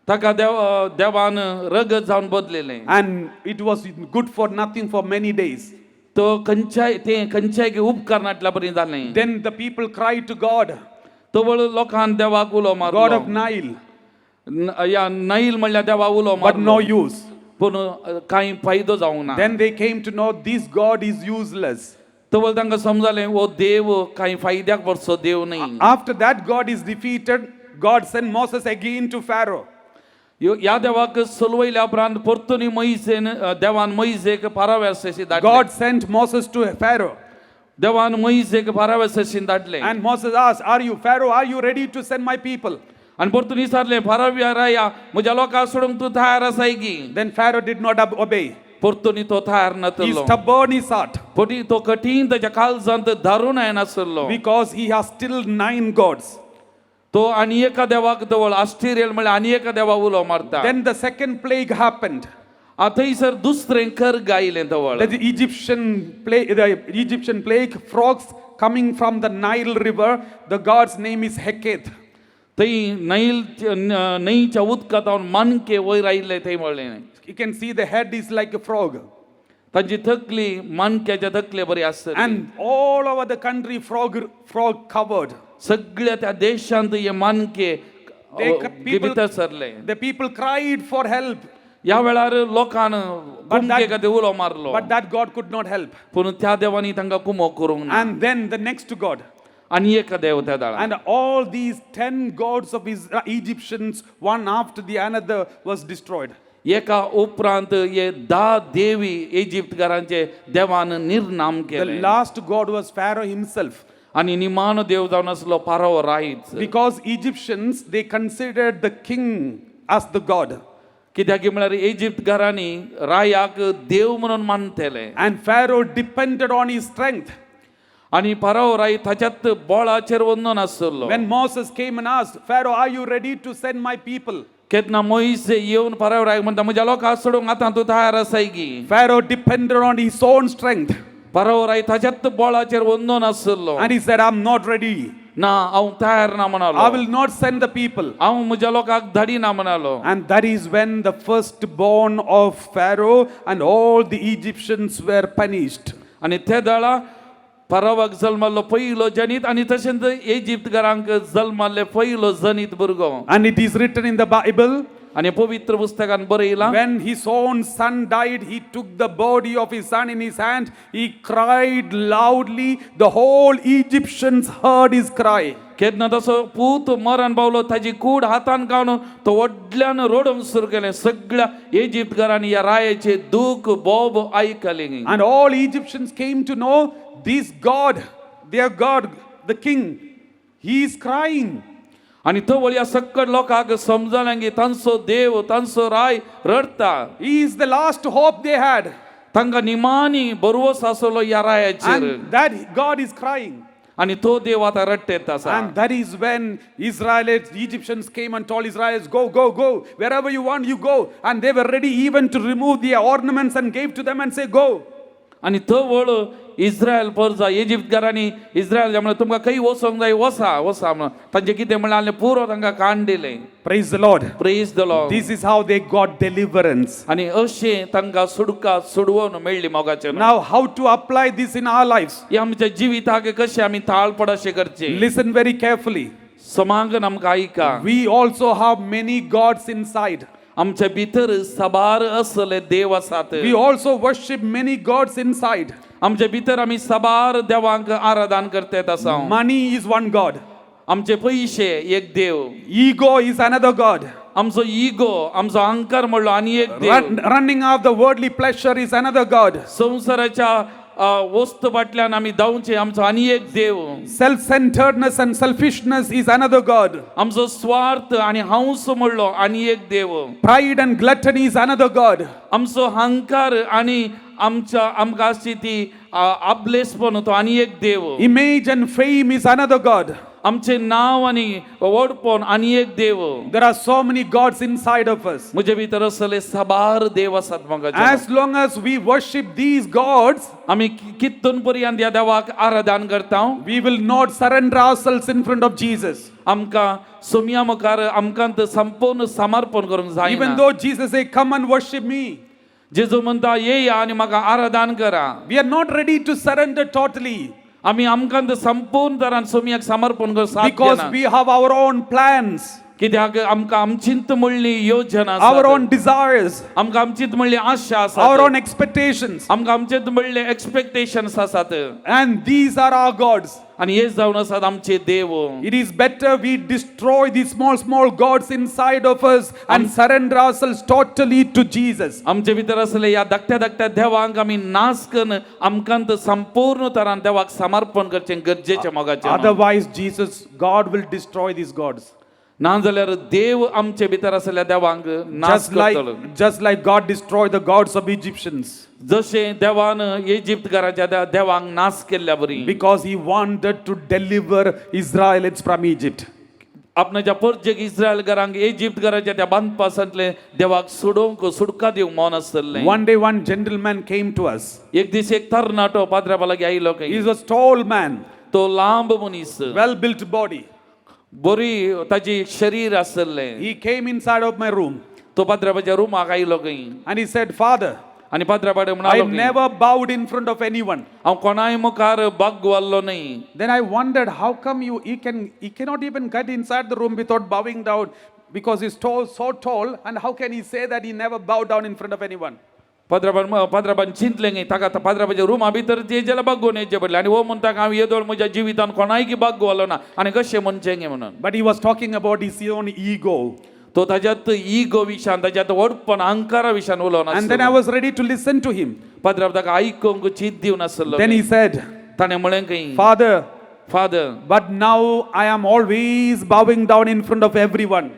ताका देव देवान रगत जावन बदलेलें. And it was good for nothing for many days. तो खंयच्याय तें खंयच्याय उपकार नाटल्या बरी जालें. Then the people cried to God, तवळ लोकान देवाक उलो God मारलो, of Nile, ह्या नाईल म्हणल्यार देवा उलो but no मारलो, use. पूण कांय फायदो जावंक ना. Then they came to know this God is useless. तवळ तांकां समजलें हो देव कांय फायद्याक पडचो देव न्ही. After that God is defeated, God sent Moses again to Pharaoh. ह्या देवाक सलवयल्या उपरांत परतून मोईसेन देवान मोईसेक पाराव्यासेशी धाडले. God sent Moses to Pharaoh. देवान मोईसेक पाराव्यासेशी धाडले. And Moses asked, Are you, Pharaoh, are you ready to send my people? आनी परतून विचारलें, फाराव्या राया म्हज्या लोकांक सोडूंक तूं तयार आसाय की? Then Pharaoh did not obey. परतून तो तयार He नातलो. stubborn his heart पटी तो कठीण ताच्या काळजांत धारून येनासलो. because he has still nine gods. तो आनी एका देवाक जवळ आस्टिरियल म्हणल्यार आनी एका देवा उलो मारता. Then the second plague happened. थंयसर दुसरें कर गायलें तवळ. That the Egyptian plague, frogs coming from the Nile River. The god's name is Heket. थंय नैल न्हंयच्या उदकांत मानके वयर आयिल्ले थंय म्हणलें. You can see the head is like a frog. तांची तकली मानक्याच्या तकले बरी आसतली. And all over the country, frog covered. सगळ्या त्या देशांत हे मानके भितर सरले. The people cried for help, ह्या वेळार लोकान कुमके खातीर उलो मारलो, but that God could not help. पूण त्या देवांनी तांकां कुमोक करूंक ना. And then the next God. आनी एक देव त्या दाळा. And all these 10 gods of Egyptians, one after the another, was destroyed. एका उपरांत हे 10 देवी इजिप्तकारांचे देवान निर्नाम The केले. last god was Pharaoh himself. आनी निमानो देव जावन आसलो पारो रायच. Because Egyptians, they considered the king as the god. कित्याक म्हळ्यार इजिप्तकारांनी रायाक देव म्हणून मानतले. And Pharaoh depended on his strength. आनी पारो राय ताच्यात बोळाचेर वंदून आसलो. When Moses came and asked, Pharaoh, are you ready to send my people? केन्ना मोईसे येवन पारो राय म्हणटा म्हज्या लोकांक सोडूंक आतां तूं तयार आसाय की? Pharaoh depended on his own strength. पारो राय ताच्यात बोळाचेर वंदून आसलो. And he said, I'm not ready. ना हांव तयार ना I म्हणालो, will not send the people. हांव म्हज्या लोकांक धाडिना म्हणालो. And that is when the firstborn of Pharaoh and all the Egyptians were punished. आनी ते दळा परावाक जल्माल्लो पयलो जनीत आनी तशेंच इजिप्तकारांक जल्माल्ले पयलो जनीत भुरगो. And it is written in the Bible, आनी पवित्र पुस्तकान बरयलां, when his own son died, he took the body of his son in his hand. He cried loudly. The whole Egyptians heard his cry. केन्ना तसो पूत मरण पावलो, ताजी कूड हातान काडून तो व्हडल्यान रडूंक सुरू केलें. सगळ्या इजिप्तकारांनी ह्या रायाचे दूख बोब आयकली. And all Egyptians came to know this God, their God, the king, he is crying. आनी तवळ ह्या सक्कड लोकांक समजलें की तांचो देव तांचो राय रडटा. He is the last hope they had. तांकां निमानी बरवस आसलो ह्या रायाचेर. And that God is crying. आनी तो देव आतां रडटेत आसा. And that is when Israelites, Egyptians came and told Israelites, go, go, go. Wherever you want, you go. And they were ready even to remove their ornaments and gave to them and say, go. आनी तवळ इस्रायल परजा इजिप्तकारांनी इस्रायल म्हणलें तुमकां खंय वचोंक जाय वसा वसा म्हणून तांचें कितें म्हणलें आनी पुरो तांकां काण दिलें. Praise the Lord. Praise the Lord. This is how they got deliverance. आनी अशें तांकां सुडका सुडवून मेळ्ळी मोगाचें. Now, how to apply this in our lives? हे आमच्या जिविताक कशें आमी ताळपड अशें करचें? Listen very carefully. समांगन आमकां आयका. We also have many gods inside. आमच्या भितर साबार असले देव आसात. We also worship many gods inside. आमच्या भितर आमी साबार देवांक आराधन करतात आसा. Money is one god. आमचे पयशे एक देव. Ego is another god. आमचो इगो आमचो अहंकार म्हणलो आनी एक देव. Running after worldly pleasure is another god. संवसाराच्या वस्तू फाटल्यान आमी धांवचे आमचो आनी एक देव. Self centeredness and selfishness is another god. आमचो स्वार्थ आनी हांस म्हणलो आनी एक देव. Pride and gluttony is another god. आमचो अहंकार आनी आमच्या आमकां आसची ती आबलेसपण तो आनी एक देव. Image and fame is another god. आमचें नांव आनी व्हडपण आनी एक देव. There are so many gods inside of us. म्हजे भितर असले साबार देव आसात म्हाका. As long as we worship these gods, आमी कितून पर्यंत ह्या देवाक आराधन करता, we will not surrender ourselves in front of Jesus. आमकां सोमया मुखार आमकां तें संपूर्ण समर्पण करूंक Even जायना. Though Jesus say, "Come and worship me," जेजू म्हणटा येया आनी म्हाका आराधन करा, we are not ready to surrender totally आमी आमकां तें संपूर्ण तरान सोमयाक समर्पण करूंक साध्य because ना. We have our own plans, कित्याक आमकां आमचींत म्हणली योजना our आसा, own desires, आमकां आमचींत म्हणली आशा our आसा, own expectations. आमकां आमचेंत म्हणले एक्सपेक्टेशन्स आसात. And these are our gods. आनी हे जावन आसात आमचे देव. It is better we destroy these small, small gods inside of us and surrender ourselves totally to Jesus. आमचे भितर असले ह्या धाकट्या धाकट्या देवांक आमी नाश करून आमकां तें संपूर्ण तरान देवाक समर्पण करचें गरजेचें मोगाचें. Otherwise, Jesus, God will destroy these gods. ना जाल्यार देव आमचे भितर आसल्या देवांक नाश Just like, करतलो. Just like God destroyed the gods of Egyptians जशें देवान इजिप्तकाराच्या देवांक नाश केल्ल्या बरी, because he wanted to deliver Israelites from Egypt. आपणाच्या परजेक Israel घरांक इजिप्तकाराच्या त्या बांदपासांतले देवाक सोडोवंक सुटका दिवंक मन आसलें. One day, one gentleman came to us. एक दीस एक तरणाटो पाद्रा लागीं आयलो He खंय. was a tall man, तो लांब मनीस, well built body. बरी ताजी शरीर आसलें. He came inside of my room तो पाद्राबाच्या रुमाक आयलो खंय. And he said, "Father, आनी पाद्राबाडे I म्हणालो खंय, never bowed in front of anyone." हांव कोणाय मुखार बागवाल्लो न्हय. Then I wondered, how come you he can he cannot even get inside the room without bowing down because he's tall, so tall, and how can he say that he never bowed down in front of anyone? पाद्राबान पाद्राबान चिंतलें न्ही ताका आतां पाद्राबाच्या रुमा भितर ते जाल्यार बागोवन येचें पडलें आनी हो म्हणटा हांव येदोळ म्हज्या जिवितान कोणायकी बागवालो ना आनी कशें म्हणचें गे म्हणून. But he was talking about his own ego. तो ताज्यात इगो विशान ताज्यात व्हडपण अहंकारा विशान उलोवन And then I आसलो. Was ready to listen to him. पाद्राब ताका आयकूंक चिंत दिवन आसलो. Then he said, ताणें म्हणलें खंय, "Father, father, but now I am always bowing down in front of everyone."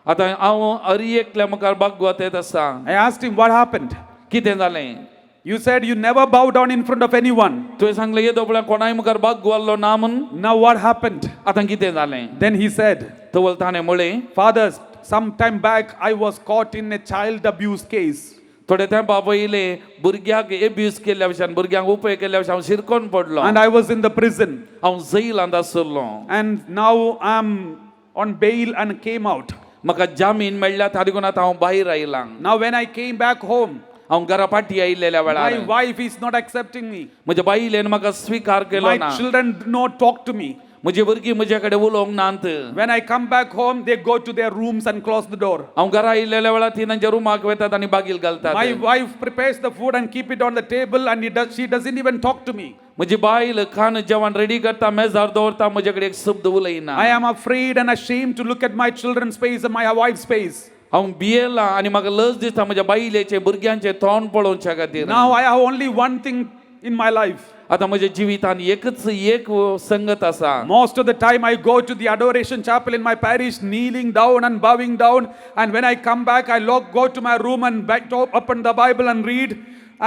आतां हांव हर एकल्या मुखार बागवत येत आसा. I asked him, "What happened? कितें जालें? You said you never bow down in front of anyone. तुवें सांगलें येदो पळय कोणाय मुखार बागवाल्लो ना म्हूण. Now what happened?" आतां कितें जालें? Then he said, तवल ताणें म्हणलें, "Father, some time back I was caught in a child abuse case. थोडे तेंपा पयलीं भुरग्याक एब्यूज केल्ल्या भशेन भुरग्यांक उपयोग केल्ल्या भशेन हांव शिरकोन पडलो. And I was in the prison. हांव जैलांत आसलो. And now I'm on bail and came out. म्हाका जामीन मेळ्ळ्या देखून आतां हांव भायर आयलां. Now, when I came back home, हांव घरा फाटी आयिल्ल्या वेळार my wife is not accepting me. म्हज्या बायलेन म्हाका स्विकार केलो My ना. Children do not talk to me. म्हजी भुरगीं म्हजे कडेन उलोवंक नात. When I come back home, they go to their rooms and close the door. हांव घरा आयिल्ल्या वेळार ती तांच्या रुमाक वेतात आनी बागील घालतात. My wife prepares the food and keep it on the table, and she doesn't even talk to me. म्हजी बायल खाण जेवण रेडी करता मेजार दवरता म्हजे कडेन एक शब्द उलयना. I am afraid and ashamed to look at my children's face and my wife's face. हांव भियेलां आनी म्हाका लज दिसता म्हज्या बायलेचें भुरग्यांचें तोंड पळोवच्या खातीर. Now I have only one thing in my life. आतां म्हज्या जिवितान एकच एक संगत आसा. Most of the time, I go to the adoration chapel in my parish, kneeling down and bowing down. And when I come back, I go to my room and back to open the Bible and read.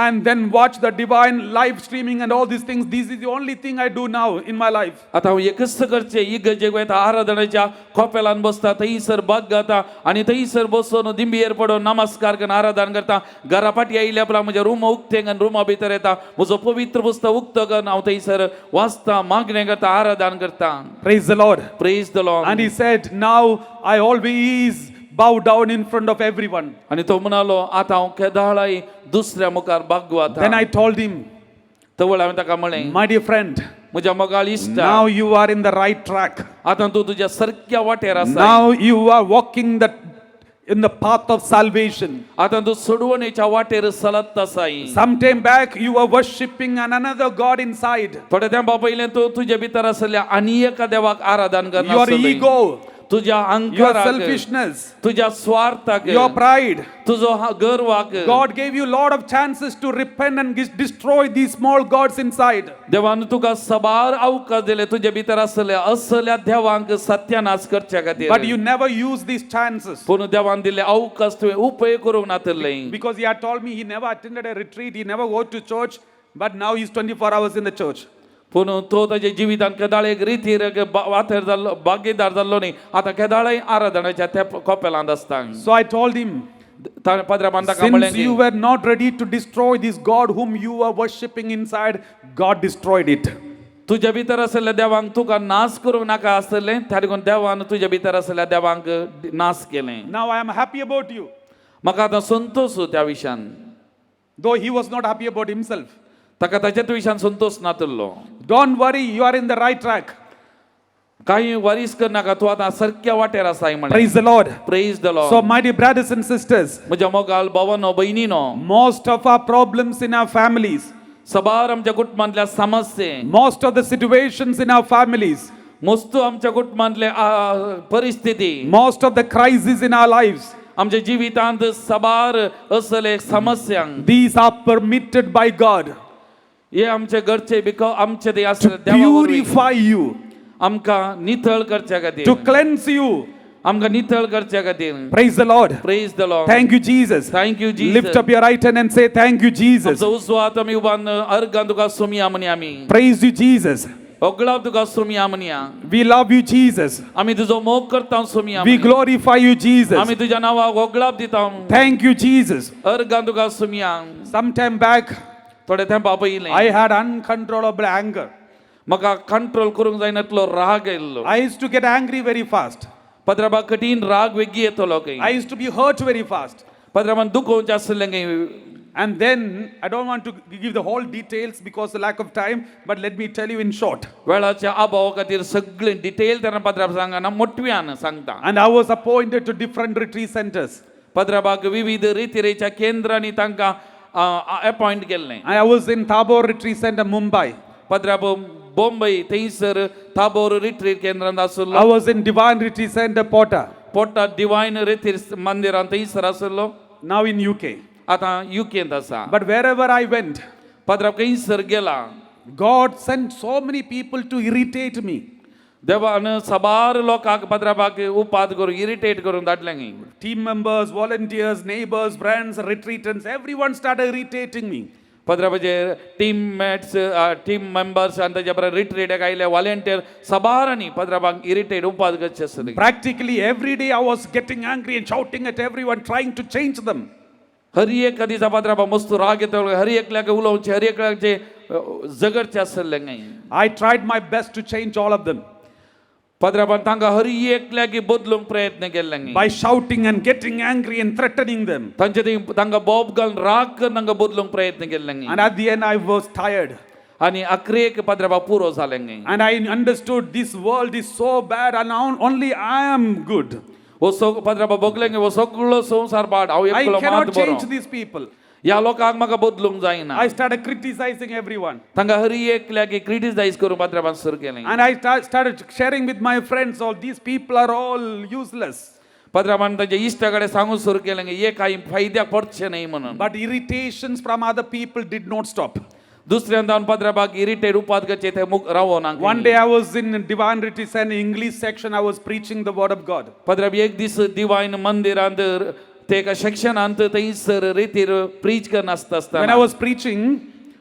and then watch the divine live streaming and all these things. This is the only thing I do now in my life. आतां हांव एकच करचें इगर्जेक वयता आराधनेच्या कोपेलान बसता थंयसर बाग घाता आनी थंयसर बसून दिंबियेर पडून नमस्कार करून आराधन करता. घरा फाटी आयिल्ल्या उपरांत म्हज्या रूम उक्तें करून रुमा भितर येता, म्हजो पवित्र पुस्तक उक्तो करून हांव थंयसर वाचता, मागणें करता, आराधन करता. Praise the Lord. Praise the Lord. And he said, "Now I always bow down in front of everyone." आनी तो म्हणालो आतां हांव केदाळाय दुसऱ्या मुखार बागवाता. Then I told him, तवळ हांवें ताका म्हळें, "My dear friend, म्हज्या मोगाळ इश्टा, now you are in the right track. आतां तूं तुज्या सारक्या वाटेर आसा. Now you are walking in the path of salvation. आतां तूं सोडवणेच्या वाटेर चलत आसाय. Some time back, you were worshipping another God inside. थोड्या तेंपा पयलें तूं तुजे भितर आसल्या आनी एका देवाक आराधन Your करना. ego, तुज्या your अहंकाराक, selfishness, तुज्या स्वार्थाक, your pride. तुजो गर्वाक. God gave you lot of chances to repent and destroy these small gods inside. देवान तुका सबार अवकाश दिले तुजे भितर आसल्या असल्या देवांक सत्यानाश करच्या खातीर. But you never use these chances. पूण देवान दिल्ले अवकाश तुवें उपयोग करूंक नातले. Because he had told me he never attended a retreat, he never go to church, but now he's 24 hours in the church. पूण तो ताच्या जिवितान केदाळ एक रितीर वातेर जाल्लो भागीदार जाल्लो न्ही, आतां केदाळय आराधनाच्या त्या कोपेलांत आसता. So I told him, ताणें पाद्राबान ताका म्हणलें "Since की, you were not ready to destroy this God whom you were worshipping inside, God destroyed it." तुज्या भितर आशिल्ल्या देवांक तुका नाश करूंक नाका आसलें, त्या देखून देवान तुज्या भितर आशिल्ल्या देवांक नाश केलें. Now I am happy about you. म्हाका आतां संतोश त्या विशयान. Though he was not happy about himself. ताका ताच्याच विशयान Santosh नातल्लो. Don't worry, you are in the right track. कांय वरीस करनाका, तूं आतां सारक्या वाटेर आसाय म्हणलें. Praise the Lord. Praise the So, Lord. My dear brothers and sisters, म्हज्या मोगाल भावानो भयणीनो, most of our problems in our families, सबार आमच्या कुटुंबांतल्या समस्ये, most of the situations in our families, मस्तू आमच्या कुटुंबांतले परिस्थिती, most of the crises in our lives, आमच्या जिवितांत सबार असले समस्यांक, these are permitted by God हे आमचे घरचे बिकॉ आमचे ते आसले to देवा वरवीं purify you, आमकां नितळ करच्या खातीर, to cleanse you. आमकां नितळ करच्या खातीर. Praise the Lord. Praise the Lord. Thank you, Jesus. Thank you Lift Jesus. up your right hand and say, "Thank you, Jesus." आमचो उजवो हात आमी उबारून अर्गान तुका सुमया म्हणी आमी. Praise you, Jesus. ओगळाव तुका सुमया म्हणया. We love you, Jesus. आमी तुजो मोग करता Somaiya. We glorify you, Jesus. आमी तुज्या नांवाक ओगळाप दिता. Thank you, Jesus. अर्गान तुका सुमया. Some time back, थोडे तेंपा पयलें, I had uncontrollable anger. म्हाका कंट्रोल करूंक जायना इतलो राग आयिल्लो. I used to get angry very fast. पत्राबा कठीण राग वेगीं येतलो खंय. I used to be hurt very fast. पत्राबान दुखोवचें आसलें खंय. And then, I don't want to give the whole details because the lack of time, but let me tell you in short. वेळाच्या अभावा खातीर सगळें डिटेल तेन्ना पत्राब सांगना, मोटव्यान सांगता. And I was appointed to different retreat centers. पत्राबाक विविध रितिरेच्या केंद्रांनी तांकां appoint केल्लें. I was in Tabor Retreat Center, Mumbai. पत्राब Bombay थंयसर ताबोर रिट्रीट केंद्रांत आसलो. I was in Divine Retreat Center, Pota, पोटा डिवायन रितीर मंदिरांत थंयसर आसलो. Now in UK. आतां युकेंत आसा. But wherever I went, पत्राब खंयसर गेला, God sent so many people to irritate me. देवान साबार लोकांक पत्राबाक उपाद करून इरिटेट करून धाडलें खंय. Team members, volunteers, neighbors, friends, retreatants, everyone started irritating me. पत्राबाचे team mats, team members आनी ताच्या बरोबर रिट्रीटाक आयले वॉलेंटियर साबारांनी पत्राबाक इरिटेट उपाद करचे आसले. Practically every day I was getting angry and shouting at everyone, trying to change them. हर एक दिसा पत्राबा मस्त राग येता, हर एकल्याक उलोवचें, हर एकल्याचे झगडचें आसलें खंय. I tried my best to change all of them पत्राबान तांकां हर एकल्याक बदलूंक प्रयत्न केल्ले खंय. By shouting and getting angry and threatening them. तांचे ती तांकां बोब घालून राग करून तांकां बदलूंक प्रयत्न केल्ले खंय. And at the end, I was tired. आनी अखरेक पत्राबा पुरो जालें खंय. And I understood this world is so bad and only I am good. हो सग पत्राबा भोगलें हो सगळो संवसार पाड, हांव I एकलो मात cannot बरो. Change these people. ह्या लोकांक म्हाका बदलूंक जायना. I started criticizing everyone. तांकां हर एकल्याक क्रिटिसायज करूंक पत्राबान सुरू केलें. And I started sharing with my friends, all these people are all useless. पत्राबान तांच्या इश्टा कडेन सांगूंक सुरू केलें की हे कांय फायद्याक पडचें न्हय म्हणून. But irritations from other people did not stop. दुसऱ्यांदा पत्राबाक इरिटेट उपाद करचे ते मुख रावना. One day I was in Divine Retreat Center English section, I was preaching the word of God. पत्राब एक दीस दिवायन मंदिरांत ते एका सेक्शनांत थंयसर रेतीर प्रीच करनासता When आसतना I was preaching,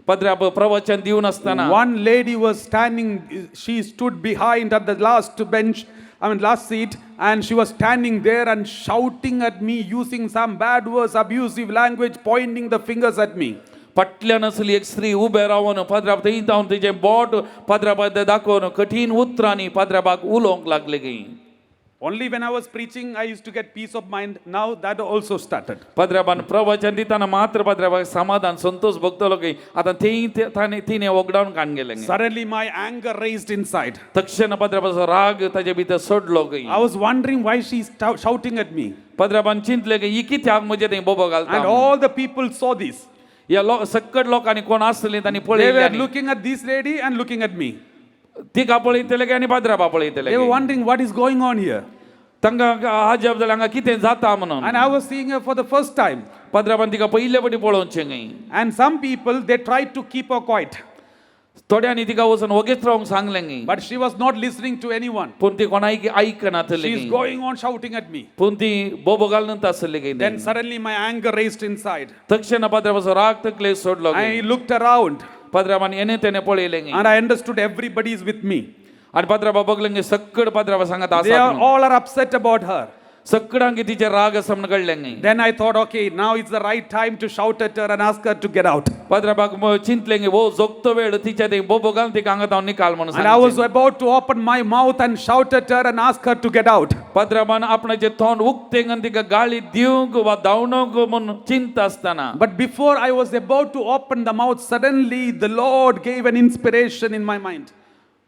पाद्र्याब प्रवचन दिवन आसतना one lady was standing, she stood behind at the last bench, I mean, last seat, and she was standing there and shouting at me using some bad words, abusive language, pointing the fingers at me. फाटल्यान आसली एक स्त्री उबें रावन पाद्राब थंय जावन तिजें बोट पाद्राबाक दाखोवन कठीण उतरांनी पाद्राबाक उलोवंक लागले की Only when I was preaching, I used to get peace of mind. Now that also started. पाद्राबान प्रवचन दितना मात्र पाद्राबाक समाधान संतोष भोगतलो की आतां थंय ताणें तिणें वगडावन काण गेलें. Suddenly, my anger raised inside. तक्षण पाद्राबाचो राग ताजे भितर सोडलो की I was wondering why she's shouting at me. पाद्राबान चिंतलें की ही कित्याक म्हजे थंय बोबो घालता And म्हणून. all the people saw this. ह्या लो सक्कड लोकांनी कोण आसलीं तांणी They पळयलें were आनी looking at this lady and looking at me. तिका पळयतले आनी पाद्राबा पळयतले. They were wondering what is going on here. तांकां आजब जालें हांगा कितें जाता म्हणून. And I was seeing her for the first time. पाद्राबान तिका पयले फावटी पळोवचें न्ही. And some people, they tried to keep her quiet. थोड्यांनी तिका वचून वगेच रावंक सांगलें न्ही. But she was not listening to anyone. पूण ती कोणायक आयकनातली. She is going on shouting at me. पूण ती बोबो घालून आसली की. Then suddenly my anger raised inside. तक्षण पाद्राबाचो राग तकले सोडलो. I looked around पाद्राबान येणे तेणे पळयलें न्ही. and I understood everybody is with me. आनी पाद्राबा बगलें न्ही, सक्कड पाद्राबा सांगत They आसा are all are upset about her. सक्कडांक तिचे राग आसा म्हणून कळ्ळें न्ही. Then I thought, okay, now it's the right time to shout at her and ask her to get out. पाद्राबाक चिंतलें न्ही, हो जोगतो वेळ तिच्या थंय बोबो घालून तिका हांगा हांव निकाल म्हणून And I was सांगचें. about to open my mouth and shout at her and ask her to get out. पाद्राबान आपणाचें तोंड उक्तें आनी तिका गाळी दिवंक वा धांवणूंक म्हूण चिंता आसतना But before I was about to open the mouth, suddenly the Lord gave an inspiration in my mind.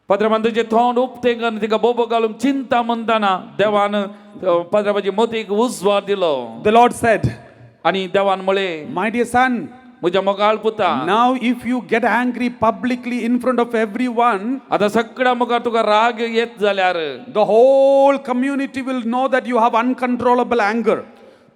पाद्राबान तुजें तोंड उक्तें आनी तिका बोबो घालूंक चिंता म्हणतना देवान पाद्राबाची मतीक उजवाड दिलो. The Lord said, आनी देवान म्हळें, My dear son, म्हज्या मोगाळ पुता, now if you get angry publicly in front of everyone, आतां सगळ्या मुखार तुका राग येत जाल्यार the whole community will know that you have uncontrollable anger.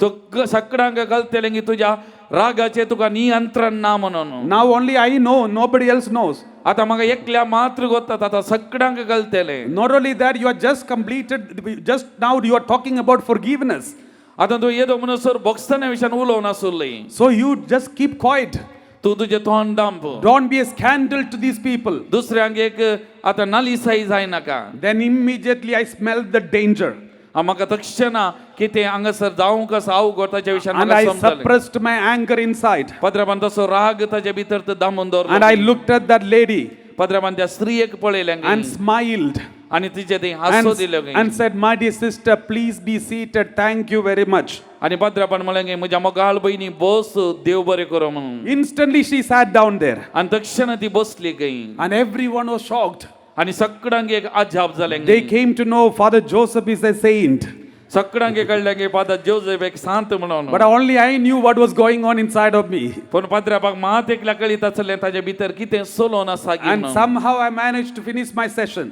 तुका सगळ्यांक कळटलें की तुज्या रागाचें तुका नियंत्रण ना म्हणून. Now only I know, nobody else knows. आतां म्हाका एकल्या मात्र गोतात आतां सगळ्यांक कळटलें. Not only that, you are just completed, just now you are talking about forgiveness. आतां तूं येदो म्हणसर भोगसण्या विशयान उलोवन आसुल्ली. So you just keep quiet. तूं तुजें तोंड दांप. Don't be a scandal to these people. दुसऱ्यांक एक आतां नालिसाई जायनाका. Then immediately I smelled the danger. म्हाका तक्षणा कितें हांगासर जावंक आसा अवघड ताच्या विशयान And म्हाका I समजलें. suppressed my anger inside. पाद्राबान तसो राग ताच्या भितर तो दामून And I दवरलो. looked at that lady पाद्राबान त्या स्त्रियेक पळयलें and smiled आनी तिचे थंय हांसो दिलो and, and said, My dear sister, please be seated. Thank you very much. आनी पाद्राबान म्हणलें की म्हज्या मोगाळ भयणी बस, देव बरें करूं म्हणून. Instantly she sat down there. आनी तक्षणा ती बसली खंय. And everyone was shocked. आनी सगळ्यांक एक अजाप जालें. They came to know Father Joseph is a saint. सगळ्यांक कळ्ळें की फादर जोसेफ एक सांत म्हणून. But only I knew what was going on inside of me. पूण पाद्राबाक मात एकल्या कळीत आसलें ताच्या भितर कितें चलोवन आसा की And म्हणून. somehow I managed to finish my session.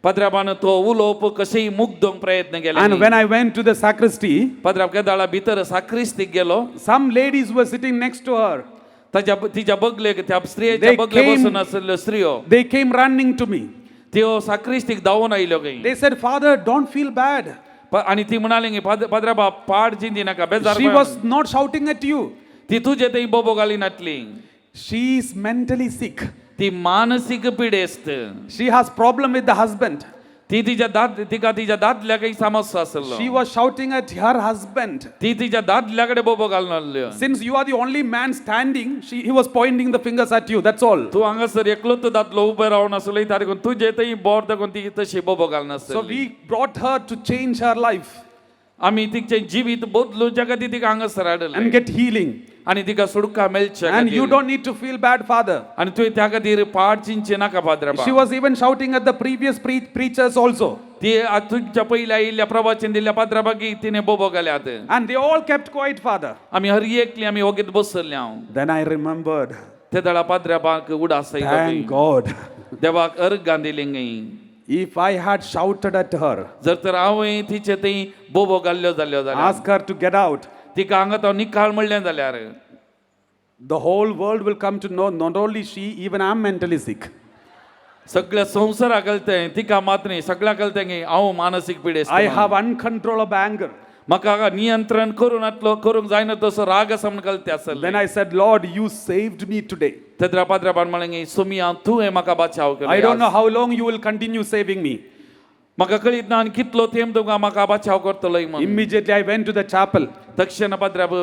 पाद्राबान तो उलोवप कशेंय मुग्दोवंक प्रयत्न केले. And when I went to the sacristy, पाद्राब केदाळा भितर साक्रिस्तीक गेलो, some ladies were sitting next to her. ताच्या तिच्या बगलेक त्या स्त्रियेच्या They बगले बसून आशिल्ल्यो स्त्रियो They came running to me. त्यो साक्रिस्तीक धांवून आयल्यो खंय. They said, Father, don't feel bad. आनी ती म्हणाली की पाद्राबा पाड चिंती नाका बेजार She was not shouting at you. ती तुजे थंय बोबो घालिनातली. She is mentally sick. ती मानसीक पिडेस्त. She has problem with the husband. ती तिच्या दाद तिका तिच्या दादल्याक समस्या आसलो. She was shouting at her husband. ती तिच्या दादल्या कडेन बोबो घालून आसल्यो. Since you are the only man standing, he was pointing the fingers at you. That's all. तूं हांगासर एकलोच दादलो उबो रावन आसलो ताका तुजे थंय बोट दाखोवन ती तशी बोबो घालून So आसली. we brought her to change her life आमी तिचें जिवीत बदलूच्या खातीर तिका हांगासर हाडलें and get healing. आनी तिका सुटका मेळच्या And you खातीर. don't need to feel bad, Father. आनी तुवें त्या खातीर पाड चिंतचें नाका पाद्रा. She was even shouting at the previous preachers also. ती तुमच्या पयल्या आयिल्ल्या प्रवचन दिल्ल्या पाद्राबागी तिणें बोबो घाल्यात. And they all kept quiet, Father. आमी हर एकली आमी वगीत बसले हांव. Then I remembered, ते दळा पाद्राबाक उडास आयलो. thank God. देवाक अर्गां दिली न्ही. If I had shouted at her, जर तर हांवें तिचे थंय बोबो घाल्ल्यो जाल्यो जाल्यार, ask her to get out, तिका हांगा तो निकाळ म्हणलें जाल्यार, the whole world will come to know not only she, even I'm mentally sick. सगळ्या संवसाराक कळतें, तिका मात न्ही, सगळ्या कळतें की हांव मानसीक पिडेस्त I म्हणून. have uncontrollable anger. म्हाका नियंत्रण करूं नातलो करूंक जायना तसो राग आसा म्हण कळते Then आसलें. I said, Lord, you saved me today. तेन्ना पाद्राबान म्हणलें, सोमिया तुवें म्हाका बाचाव I don't know केलो. how long you will continue saving me. म्हाका कळीत ना आनी कितलो तेंप तुमकां म्हाका बाचाव करतलो म्हण. Immediately I went to the chapel, तक्षण पाद्राब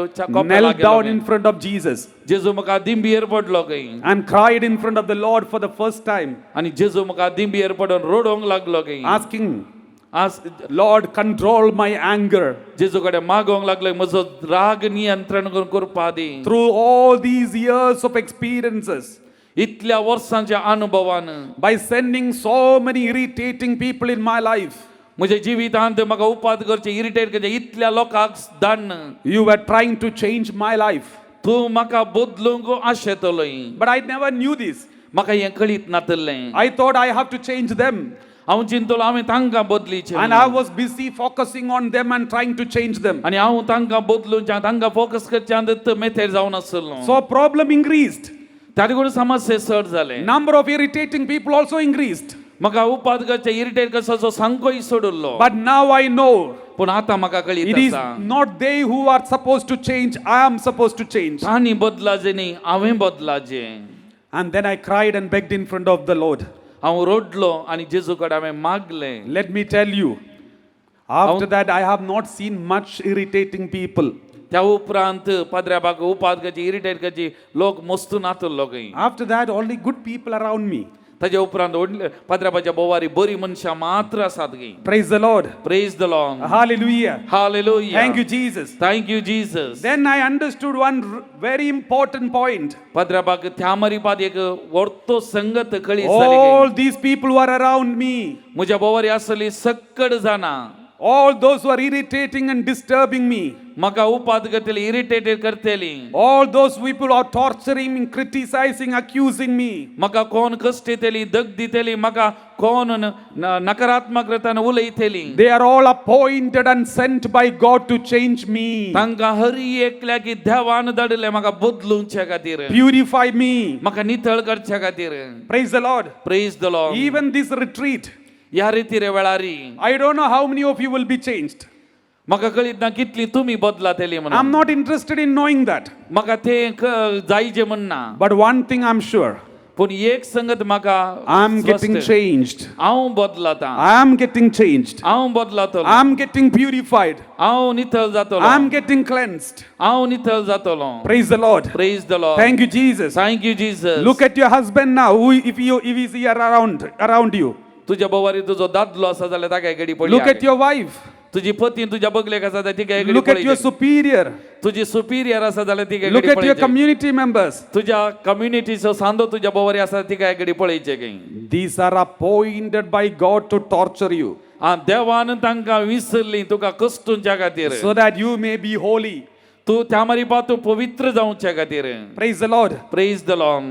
knelt down in front of Jesus, जेजू म्हाका दिंबियेर पडलो खंय and cried in front of the Lord for the first time, आनी जेजू म्हाका दिंबियेर पडून रडोवंक लागलो खंय. asking, आज Lord, control my anger. जेजू कडेन मागोवंक लागलो, म्हजो राग नियंत्रण करून करपा दी. Through all these years of experiences, इतल्या वर्सांच्या अनुभवान, by sending so many irritating people in my life, म्हज्या जिवितांत म्हाका उपाद करचे, इरिटेट करचे इतल्या लोकांक धाडन, you were trying to change my life. तूं म्हाका बदलूंक आशेतलोय. But I never knew this. म्हाका हें कळीत नातलें. I thought I have to change them. हांव चिंतलो हांवें तांकां बदलीचें And I was busy focusing on them and trying to change them. आनी हांव तांकां बदलूंच्या तांकां फोकस करच्या मेथेर जावन आसलो. So problem increased. ताजे कडेन समस्या चड जाले. Number of irritating people also increased. म्हाका उपाद करचे, इरिटेट करचो सामकोय चड उरलो. But now I know पूण आतां म्हाका कळीत it is आसा, not they who are supposed to change, I am supposed to change. तांणी बदलाचें न्ही, हांवें बदलाचें. And then I cried and begged in front of the Lord. हांव रडलो आनी जेजू कडेन हांवें मागलें. Let me tell you, after that, I have not seen much irritating people. त्या उपरांत पाद्र्याबाक उपाद करची, इरिटेट करची लोक मस्त नातलो खंय. After that, only good people around me. ताज्या उपरांत पाद्र्याबाच्या बोवारी बरी मनशां मात्र आसात खंय. Praise the Lord. Praise the Lord. Hallelujah. Hallelujah. Thank you, Jesus. Thank you, Jesus. Then I understood one very important point. पाद्र्याबाक त्या मरिपाद एक वर्तो संगत कळी जाली खंय. All these people who are around me, म्हज्या बोवारी आसली सक्कड जाणां, all those who are irritating and disturbing me, म्हाका उपाद करतली, इरिटेटेड करतली, all those people who are torturing me, criticizing, accusing me, म्हाका कोण कश्ट दितली, दग दितली, म्हाका कोण नकारात्मक रितान उलयतली, they are all appointed and sent by God to change me, तांकां हरी एकल्याक देवान धाडिल्लें म्हाका बदलुंचे खातीर, purify me. म्हाका नितळ करचे खातीर. Praise the Lord. Praise the Lord. Even this retreat, ह्या रितीरे वेळारी I don't know how many of you will be changed. म्हाका कळीत ना कितली तुमी बदलातली I'm म्हणून. not interested in knowing that. म्हाका तें जायजें म्हणना. But one thing I'm sure, पूण एक संगत म्हाका I'm स्पश्ट. getting changed. हांव बदलता. I'm getting changed. हांव बदलतलो. I'm getting purified. हांव नितळ जातलो. I'm getting cleansed. हांव नितळ जातलो. Praise the Lord. Praise the Lord. Thank you, Jesus. Thank you, Jesus. Look at your husband now, who, if he's here around you. तुज्या बोवारी तुजो दादलो आसा जाल्यार ताका घडी Look at पळय. your wife. तुजी पती तुज्या बगलेक आसा जाल्यार तिका घडी Look at your पळय. superior. तुजी सुपिरियर आसा जाल्यार तिका Look घडी at your पळयची. Community members. तुज्या कम्युनिटीचो सांदो तुज्या बोवारी आसा तिका घडी पळयचे खंय. These are appointed by God to torture you आ देवान तांकां विसरली तुका कश्टूंच्या खातीर, so that you may be holy. तूं त्या मारिपा तूं पवित्र जावच्या खातीर. Praise the Lord. Praise the Lord.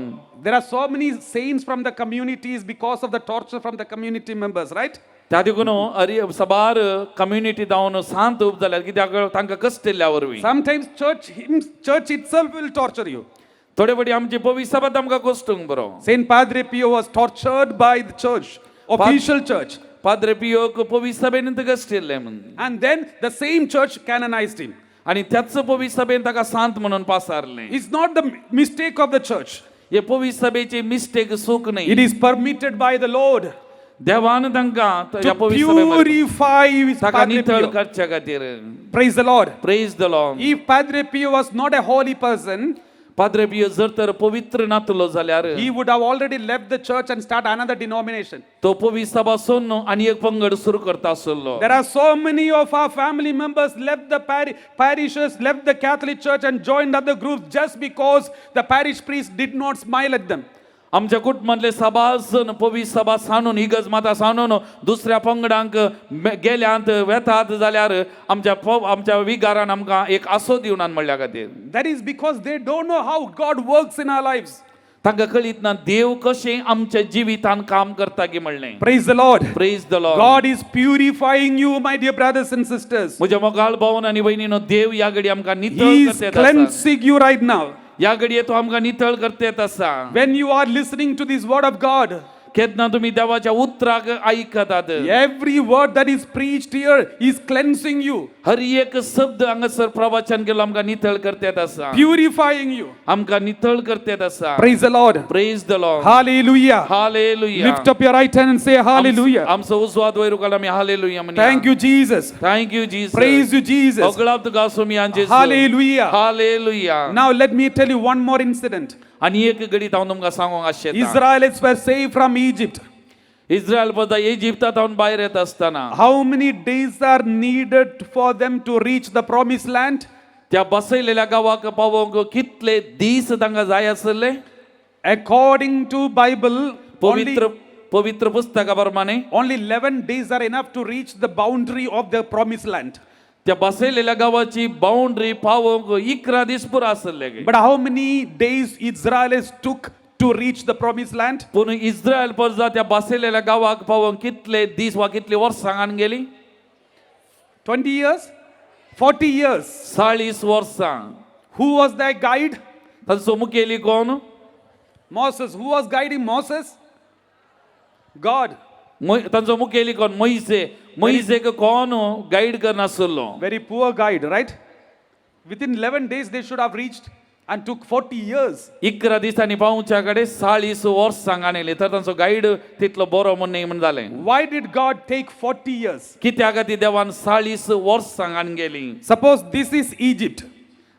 There are so many saints from the communities because of the torture from the community members, right? त्या देखून अरे सबार कम्युनिटी जावन सांत उब जाल्यार कित्याक तांकां कश्ट दिल्ल्या वरवीं. Sometimes church itself will torture you. थोडे फावटी आमची पवित्र सभात आमकां कश्टूंक बरो. Saint Padre Pio was tortured by the church, official church. पाद्रे पियोक पवित्र सभेन कश्ट दिल्लें म्हूण. And then the same church canonized him. आनी त्याच पवित्र सभेन ताका सांत म्हणून पासारलें. It's not the mistake of the church. हे पवित्र सभेची मिस्टेक चूक It न्हय. is permitted by the Lord देवान तांकां ह्या to पवित्र सभे purify his ताका Padre नितळ Pio. करच्या खातीर. Praise the Lord. Praise the Lord. If Padre Pio was not a holy person, Padre Pio जर तर पवित्र नातलो जाल्यार, he would have already left the church and start another denomination. तो पवित्र सभा सोडून आनी एक पंगड सुरू करता आसलो. There are so many of our family members left the parishes, left the Catholic Church and joined other groups just because the parish priest did not smile at them. आमच्या कुटुंबांतले सभा जण पवित्र सभा सांडून, इगर्ज माता सांडून दुसऱ्या पंगडांक गेल्यांत वेतात जाल्यार आमच्या आमच्या विगारान आमकां एक आसो दिवनान म्हणल्या खातीर. That is because they don't know how God works in our lives. तांकां कळीत ना देव कशें आमच्या जिवितान काम करता की म्हणलें. Praise the Lord. Praise the Lord. God is purifying you, my dear brothers and sisters. म्हज्या मोगाळ भावन आनी भयणीनो, देव ह्या घडी आमकां नितळ He is करतेत आसा. cleansing you right now. ह्या घडये तो आमकां नितळ करतेत आसा. When you are listening to this word of God, केन्ना तुमी देवाच्या उतराक आयकतात Every word that is preached here is cleansing you, हर एक शब्द हांगासर प्रवचन केलो आमकां नितळ करतेत आसा purifying you. आमकां नितळ करतेत आसा. Praise the Lord. Praise the Lord. Hallelujah. Hallelujah. Lift up your right hand and say hallelujah. आमचो उजवाद वयर उखल आमी हालेलुया म्हणया. Thank you, Jesus. Thank you, Jesus. Praise you, Jesus. होगळाप तुका सोमयान जेजू. Hallelujah. Hallelujah. Now let me tell you one more incident. आनी एक घडीत हांव तुमकां सांगूंक आशेता. Israelites were saved from Egypt. Israel पदा इजिप्ता भायर येत आसतना How many days are needed for them to reach the promised land? त्या बसयलेल्या गांवाक पावोवंक कितले दीस तांकां जाय आसले? According to Bible, only, पवित्र पवित्र पुस्तका प्रमाणे only 11 days are enough to reach the boundary of the promised land. त्या बसयलेल्या गांवाची बाउंड्री पावोवंक 11 दीस पुरो आसले. But how many days Israelites took to reach the promised land? पूण इस्रायल परजा त्या बसयलेल्या गांवाक पावोवंक कितले दीस वा कितली वर्सां हांगा गेली? 20 years? 40 years. 40 वर्सां. Who was their guide? तांचो मुखेली कोण? Moses. Who was guiding Moses? God. तांचो मुखेली कोण? मोयसे. मोयसेक कोण guide करनासलो. Very poor guide, right? Within 11 days they should have reached and took 40 years. 11 दिसांनी पावच्या कडेन 40 वर्सां आणले तर तांचो गायड तितलो बरो म्हण न्ही म्हण जालें. Why did God take 40 years? कित्याक खातीर देवान 40 वर्सां हाडून गेली? Suppose this is Egypt.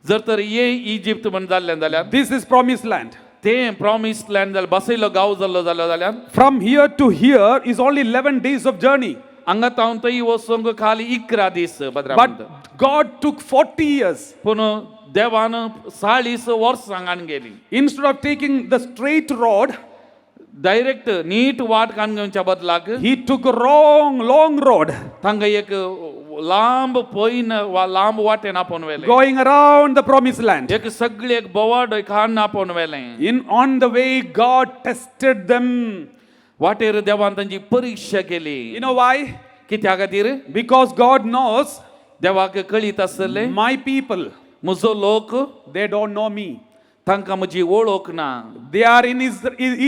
जर तर हे इजिप्त म्हण जाल्लें जाल्यार This is promised land. तें प्रॉमिस लँड जालें बसयलो गांव जाल्लो जालो जाल्यार From here to here is only 11 days of journey. हांगा तावन थंय वचूंक खाली 11 दीस भद्रा. But God took 40 years. पूण देवान 40 वर्सां हाडून गेली. Instead of taking the straight road, direct नीट वाट काडून घेवच्या बदलाक he took a wrong, long road, तांकां एक लांब पयन वा लांब वाटेन आपोवन व्हेलें. Going around the promised land. एक सगळी एक बोवाड काडून आपोवन व्हेलें. In on the way, God tested them. वाटेर देवान तांची परीक्षा केली. You know why? कित्या खातीर? Because God knows देवाक कळीत आसलें my people, म्हजो लोक they don't know me. तांकां म्हजी वळख ना. They are in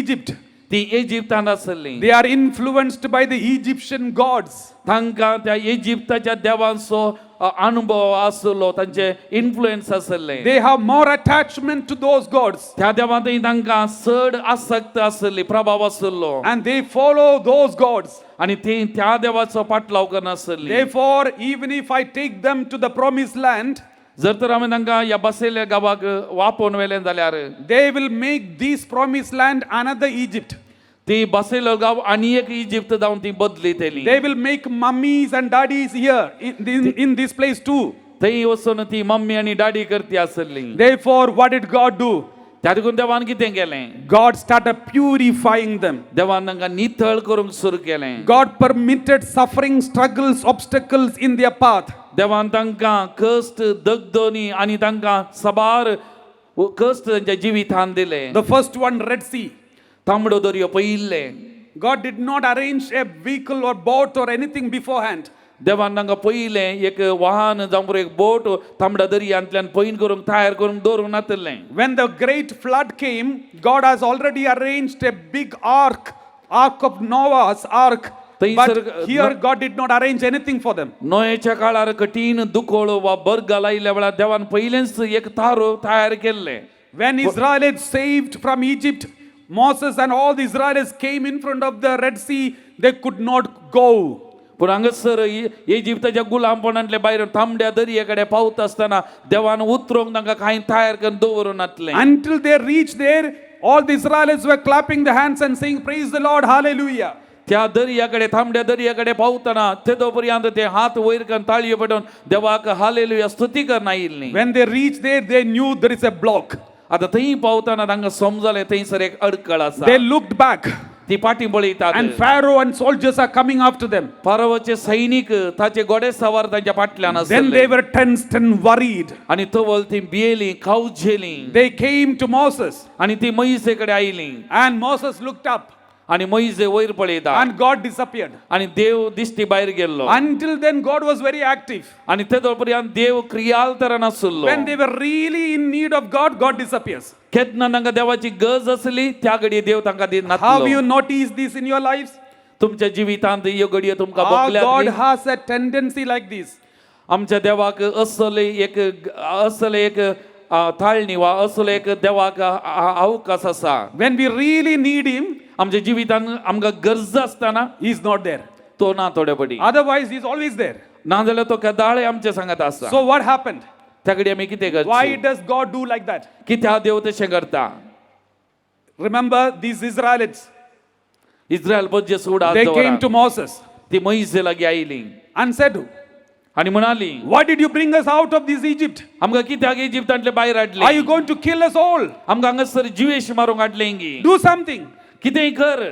Egypt. ती इजिप्तांत आसली. They are influenced by the Egyptian gods. तांकां त्या इजिप्ताच्या देवांचो अनुभव आसलो तांचे इन्फ्लुएन्स आसले. They have more attachment to those gods त्या देवांत तांकां चड आसक्त आसली प्रभाव आसलो and they follow those gods. आनी ती त्या देवाचो पाटलाव करनासली. Therefore, even if I take them to the promised land, जर तर आमी तांकां ह्या बसयल्ल्या गांवाक वापोवन व्हेलें जाल्यार they will make this promised land another Egypt. ती बसयलो गांव आनी एक इजिप्त जावन ती बदली. They will make mummies and daddies here in this place too. थंय वचून ती मम्मी आनी डाडी करती आसली. Therefore, what did God do? त्या देखून देवान कितें केलें? God started purifying them. देवान तांकां नितळ करूंक सुरू केलें. God permitted suffering, struggles, obstacles in their path. देवान तांकां कश्ट दगदनी आनी तांकां साबार कश्ट तांच्या जिवितान दिले. The first one, Red Sea. तांबडो दर्यो पयिल्ले. God did not arrange a vehicle or boat or anything beforehand. देवान तांकां पयलें एक वाहन जावं पुरो एक बोट तांबड्या दर्यांतल्यान पयन करूंक तयार करूंक दवरूंक नातिल्लें. When the great flood came, God has already arranged a big ark, ark of Noah's ark. थंयसर But here, God did not arrange anything for them. नोयेच्या काळार कठीण दुकोळ वा बरगाल आयिल्ल्या वेळार देवान पयलेंच एक तारो तयार केल्लें. When Israelites saved from Egypt, Moses and all the Israelites came in front of the Red Sea, they could not go. पूण हांगासर इजिप्ताच्या गुलामपणांतले भायर तांबड्या दर्ये कडेन पावता आसतना देवान उतरूंक तांकां कांय तयार करून दवरूं नातलें. Until they reached there, all the Israelites were clapping their hands and saying, "Praise the Lord, hallelujah." त्या दर्या कडेन तांबड्या दर्या कडेन पावतना तेदो पर्यंत ते हात वयर करून ताळयो पेटोवन देवाक हालेलुया स्तुती करून आयिल्ली. When they reached there, they knew there is a block. आतां थंय पावतना तांकां समजलें थंयसर एक अडकळ आसा. They looked back, ती फाटीं पळयतात and Pharaoh and soldiers are coming after them. पारवाचे सैनीक ताचे घोडे सवार तांच्या फाटल्यान Then आसले. They were tensed and worried. आनी तवळ ती भियेली कावजेली. They came to Moses, आनी ती मोयजे कडेन आयली. And Moses looked up. आनी मोइजे वयर पळयता And God disappeared. आनी देव दिश्टी भायर गेल्लो. Until then, God was very active. आनी ते पर्यंत देव क्रियाल तरान आसलो. When they were really in need of God, God disappears. केन्ना तांकां देवाची गरज आसली त्या घडये देव तांकां Have you दिनातलो. Noticed this in your lives? तुमच्या जिवितांत ह्यो घडयो तुमकां Our God भोगल्यात. Has a tendency like this. आमच्या देवाक असले एक असले एक थाळणी वा असलो एक देवाक अवकाश आसा. When we really need Him, आमच्या जिवितांत आमकां गरज आसतना He is not there. तो ना थोडे पडी. Otherwise, He is always there. नाजाल्यार तो केदाळे आमच्या सांगात आसा. So, what happened? त्या घडये आमी कितें Why करचें? does God do like that? कित्याक देव तशें करता? Remember these Israelites, Israel पद सुडा they came to Moses ती मोइजे लागीं आयली and said, आनी म्हणाली, "Why did you bring us out of this Egypt? आमकां कित्याक इजिप्तांतले भायर हाडले? Are you going to kill us all? आमकां हांगासर जिवेश मारूंक हाडले गी? Do something." कितेंय कर.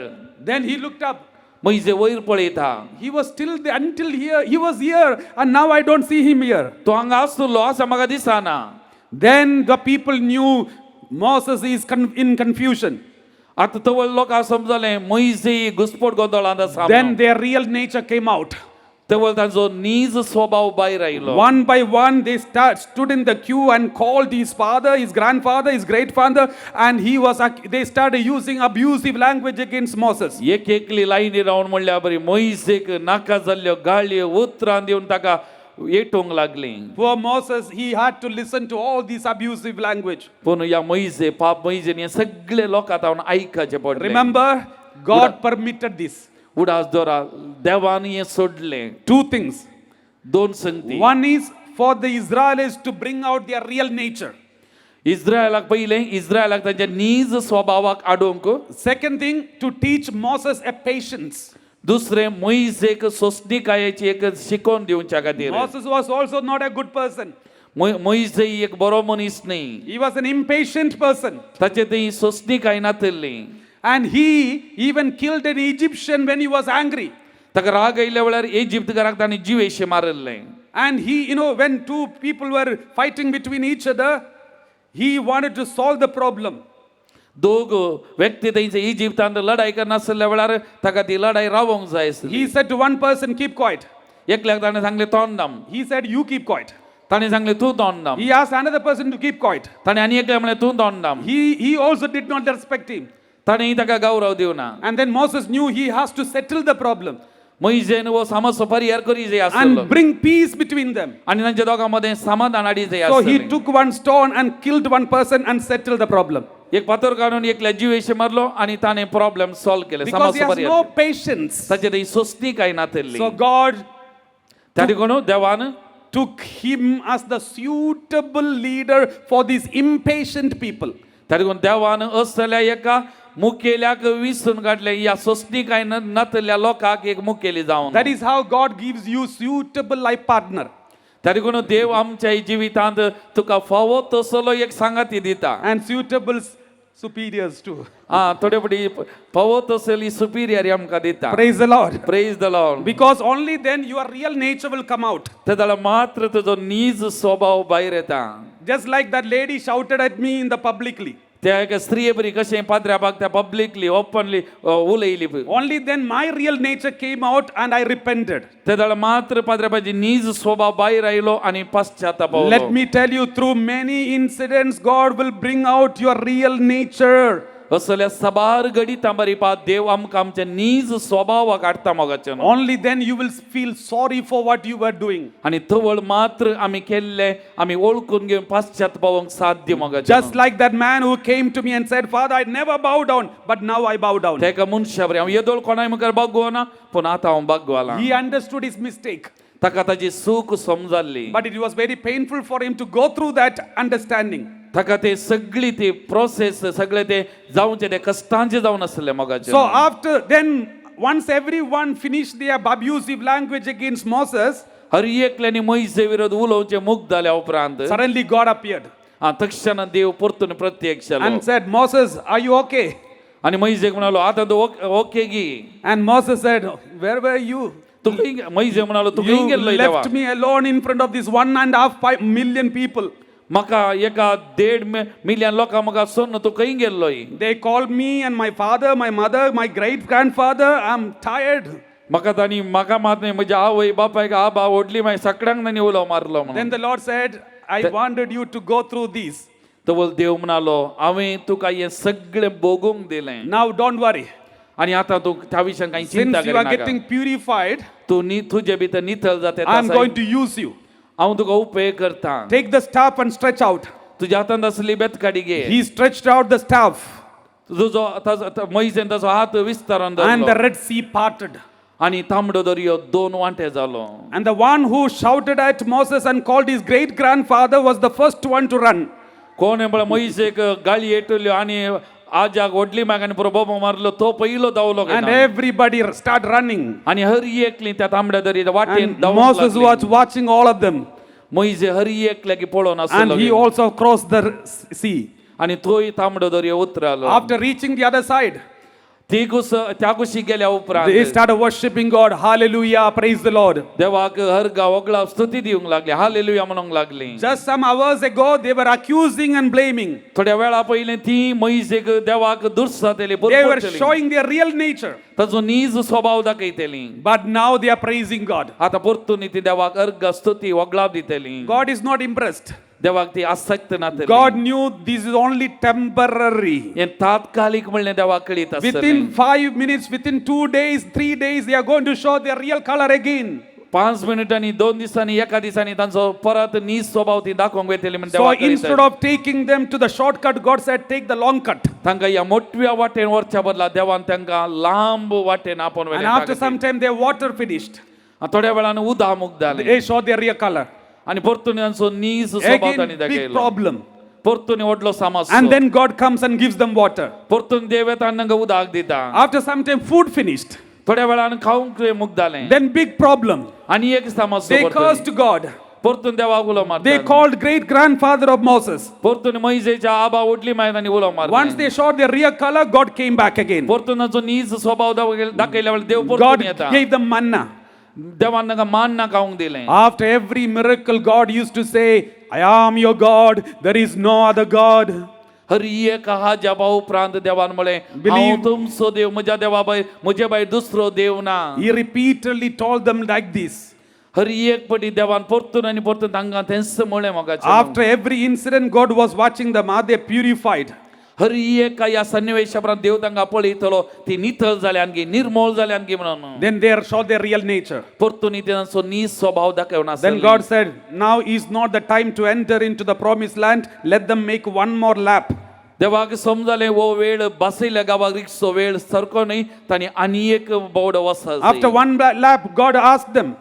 Then he looked up. मोइजे वयर पळयता. He was still there until here. He was here, and now I don't see him here. तो हांगा आसलो असो म्हाका दिसना. Then the people knew Moses is in confusion. आतां तवळ लोकांक समजलें मोइजे घुसपट गोंदळांत आसा Then म्हणून. Their real nature came out. तवळ तांचो नीज स्वभाव भायर आयलो. One by one, they stood in the queue and called his father, his grandfather, his great father, and they started using abusive language against Moses. एक एकली लायनी रावन म्हणल्या बरी मोइजेक नाका जाल्ल्यो गाळयो उतरां दिवन ताका एटोवंक लागली. Poor Moses, he had to listen to all this abusive language. पूण ह्या मोइजे पाप मोइजेन हे सगळे लोकांक तावन आयकाचें पडलें. Remember, God permitted this. उडास दोरा देवान हें सोडलें. Two things. दोन संगती. One is for the Israelis to bring out their real nature. इस्रायलाक पयलें इस्रायलाक तांच्या नीज स्वभावाक आडोवंक. Second thing, to teach Moses a patience. दुसरें मोइजेक सोंसणीकायेची एक शिकोवन दिवच्या खातीर. Moses was also not a good person. मोइजे एक बरो मनीस न्ही. He was an impatient person. ताचे थंय सोंसणीकाय नातिल्ली. And he even killed an Egyptian when he was angry. ताका राग आयल्या वेळार इजिप्तकाराक ताणें जिवेशे मारिल्लें. And he, when two people were fighting between each other, he wanted to solve the problem. दोग व्यक्ती थंयचे इजिप्तांत लढाई करनासल्या वेळार ताका ती लढाई रावोंक जाय आसली. He said to one person, "Keep quiet." एकल्याक ताणें सांगलें तोंड दाम. He said, "You keep quiet." ताणें सांगलें तूं तोंड दाम. He asked another person to keep quiet. ताणें आनी एकल्याक म्हणलें तूं तोंड दाम. He also did not respect him. ताणें ताका गौरव दिवना. And then Moses knew he has to settle the problem मोइजेन हो समस्या परिहार करी जाय आसलो and bring peace between them. आनी तांच्या दोगां मदें समाधान हाडी जाय So he आसलें. took one stone and killed one person and settled the problem. एक फातर काडून एकल्या जिवेशे मारलो आनी ताणें प्रॉब्लेम सॉल्व केले. Because he समस्या has परिहार no patience. ताचे थंय सोंसणीकाय नातिल्ली. So God त्या देखून देवान took him as the suitable leader for these impatient people. त्या देखून देवान असल्या एका मुखेल्याक विसरून काडले ह्या सोंसणीकाय नातिल्ल्या लोकांक एक मुखेली जावन. That is how God gives you suitable life partner त्या देखून देव आमच्या जिवितांत तुका फावो तसलो एक सांगाती दिता. And suitable superiors too. आ थोडे फावटी फावो तसली सुपिरियर आमकां दिता. Praise the Lord. Praise the Lord. Because only then your real nature will come out. ते जाल्यार मात्र तुजो नीज स्वभाव भायर येता. Just like that lady shouted at me in the publicly. त्या एका स्त्रिये बरी कशें पाद्र्याबाक त्या पब्लिकली ओपनली उलयली पळय. Only then my real nature came out and I repented. ते जाल्यार मात्र पाद्र्याबाची नीज स्वभाव भायर आयलो आनी पश्चाताप. Let me tell you, through many incidents, God will bring out your real nature. असल्या सबार घडितां बरी पा देव आमकां आमच्या नीज स्वभावाक हाडटा मोगाचें. Only then you will feel sorry for what you were doing. आनी तवळ मात्र आमी केल्ले आमी ओळखून घेवन पश्चात पावोवंक साध्य मोगाचें. Just like that man who came to me and said, "Father, I never bow down, but now I bow down." तेका मनशा बरी हांव येदोळ कोणाय मुखार बागवना पूण आतां हांव बागवालां. He understood his mistake, ताका ताजी चूक समजाल्ली. But it was very painful for him to go through that understanding. ताका ते सगळी ती प्रोसेस सगळे ते जावचे ते कश्टांचे जावन आसले मोगाचे. So after then, once everyone finished their abusive language against Moses, हर एकल्यानी मोयजे विरोध उलोवचे मुक्त जाल्या उपरांत suddenly God appeared आ तक्षण देव परतून प्रत्यक्ष जालो. And said, "Moses, are you okay?" आनी मोयजेक म्हणालो आतां तूं ओके ओके गी? And Moses said, "Where were you? तूं खंय मोयजे म्हणालो तूं खंय You गेल्लो देवा? left me alone in front of this 1.5 million people." म्हाका एका देड मिलियन लोकां म्हाका सोडून तूं खंय गेल्लोय? They called me and my father, my mother, my great grandfather. I'm tired. म्हाका तांणी म्हाका मात न्हय म्हज्या आवय बापायक आबा व्हडली मागीर सगळ्यांक तांणी उलो मारलो Then म्हणून. The Lord said, I wanted you to go through this. तवळ देव म्हणालो हांवें तुका हें सगळें भोगूंक दिलें. Now don't worry. आनी आतां तूं त्या विशयान कांय चिंता Since you are करिनाका. Getting purified, तूं नी तुजे भितर नितळ जाता I'm going to use you. हांव तुका उपयोग करता. Take the staff and stretch out. तुज्या हातांत आसली बेतकाडी घे. He stretched out the staff, तुजो मोहिसेन ताचो हात विस्तारान and the धरलो Red Sea parted. आनी तांबडो दर्यो दोन वांटे जालो. And the one who shouted at Moses and called his great grandfather was the first one to run. कोण म्हळ्यार मोहिसेक गाळी येटल्यो आनी आजाक व्हडली माग आनी पुरो बोबो मारलो तो पयलो धांवलो And काय. Everybody started running. आनी हर एकली त्या तांबड्या दर्याच्या वाटेन And धांवूंक Moses लागली. Was watching all of them. मोहिसे हर एकल्याक पळोवन And he आसलो also crossed the sea. आनी तोय तांबडो दर्यो उतरालो. After reaching the other side, ती कुस त्या कुशीक गेल्या they उपरांत started worshipping God. Hallelujah. Praise the Lord. देवाक हर गांव वगळा स्तुती दिवंक लागली हालेलुया म्हणूंक लागली. Just some hours ago, they were accusing and blaming. थोड्या वेळा पयलीं ती मोहिसेक देवाक दुर्सातली. They were showing their real nature. ताचो नीज स्वभाव दाखयतली. But now they are praising God. आतां परतून ती देवाक अर्घ स्तुती वगळाप दितली. God is not impressed. देवाक ती आसक्त नातली. God knew this is only temporary. हें तात्कालीक म्हणलें देवाक कळीत Within आसतलें. 5 minutes, within 2 days, 3 days, they are going to show their real color again. पांच मिनटांनी दोन दिसांनी एका दिसांनी तांचो परत नीज स्वभाव ती दाखोवंक वयतली म्हण So देवाक कळीत. Instead of taking them to the shortcut, God said, "Take the long cut." तांकां ह्या मोटव्या वाटेन व्हरच्या बदला देवान तांकां लांब वाटेन आपोवन And व्हेलें after ताका some ती. time, their water finished. आनी थोड्या वेळान उदक मुक्त जालें. They showed their real color. आनी परतून तांचो नीज स्वभाव तांणी Again, big दाखयलो. Problem. परतून व्हडलो And समस्या. then God comes and gives them water. परतून देव येता आनी तांकां उदक दिता. After some time, food finished. थोड्या वेळान खावंक मुक्त जालें. Then big problem. आनी एक समस्या They परतून. Cursed God. परतून देवाक उलो They मारता. Called great grandfather of Moses. परतून मोहिसेच्या आबा उठली मागीर तांणी उलो Once मारलो. they showed their real color, God came back again. परतून तांचो नीज स्वभाव दाखयल्या वेळार देव परतून God येता. Gave them manna. देवान तांकां मान ना खावंक दिलें. After every miracle, God used to say, "I am your God, there is no other God." हर एक हाज्या उपरांत देवान म्हळें Believe- हांव तुमचो देव म्हज्या देवा भायर म्हजे भायर दुसरो देव ना. He repeatedly told them like this. हर एक पटी देवान परतून आनी परतून तांकां तेंच म्हळें मोगाचें. After every incident, God was watching them. Are they purified? हर एक ह्या सन्निवेशा उपरांत देव तांकां पळयतलो ती नितळ जाल्या आणखी निर्मोळ जाल्या आणखी म्हणून. Then they showed their real nature. परतून तांचो नीज स्वभाव दाखयवन Then आसलो. God said, "Now is not the time to enter into the promised land. Let them make one more lap." देवाक समजलें हो वेळ बसयल्या गांवाक रिक्षो वेळ सारको न्हय तांणी आनी एक बावडो वचपाक After जाय. one lap, God asked them,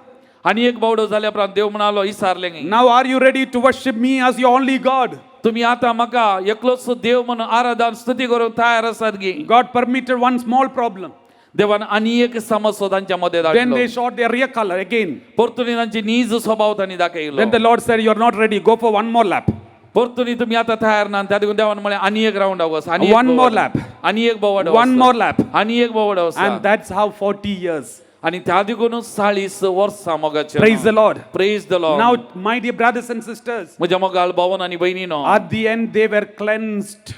आनी एक बावडो जाल्या उपरांत देव म्हणालो विचारलें, "Now are you ready to worship me as your only God?" तुम्ही आता म्हाका एकलोच देव म्हणून आराधन स्तुती करूंक तयार आसात गी? God permitted one small problem. देवान आनी एक समस्या तांच्या मदें Then धाडलो. they showed their real color again. परतून तांची नीज स्वभाव तांणी दाखयलो. Then the Lord said, "You're not ready. Go for one more lap." परतून तुम्ही आता तयार ना त्या देखून देवान म्हळें आनी एक रावंड वच आनी एक One more भोंवडो. Lap. आनी एक भोंवडो One वच. More lap. आनी एक भोंवडो वच. And that's how 40 years. आनी त्या देखून चाळीस वर्सां मोगाचें. Praise the Lord. Praise the Lord. Now, my dear brothers and sisters, म्हज्या मोगाळ भावन आनी भयणीनो at the end they were cleansed.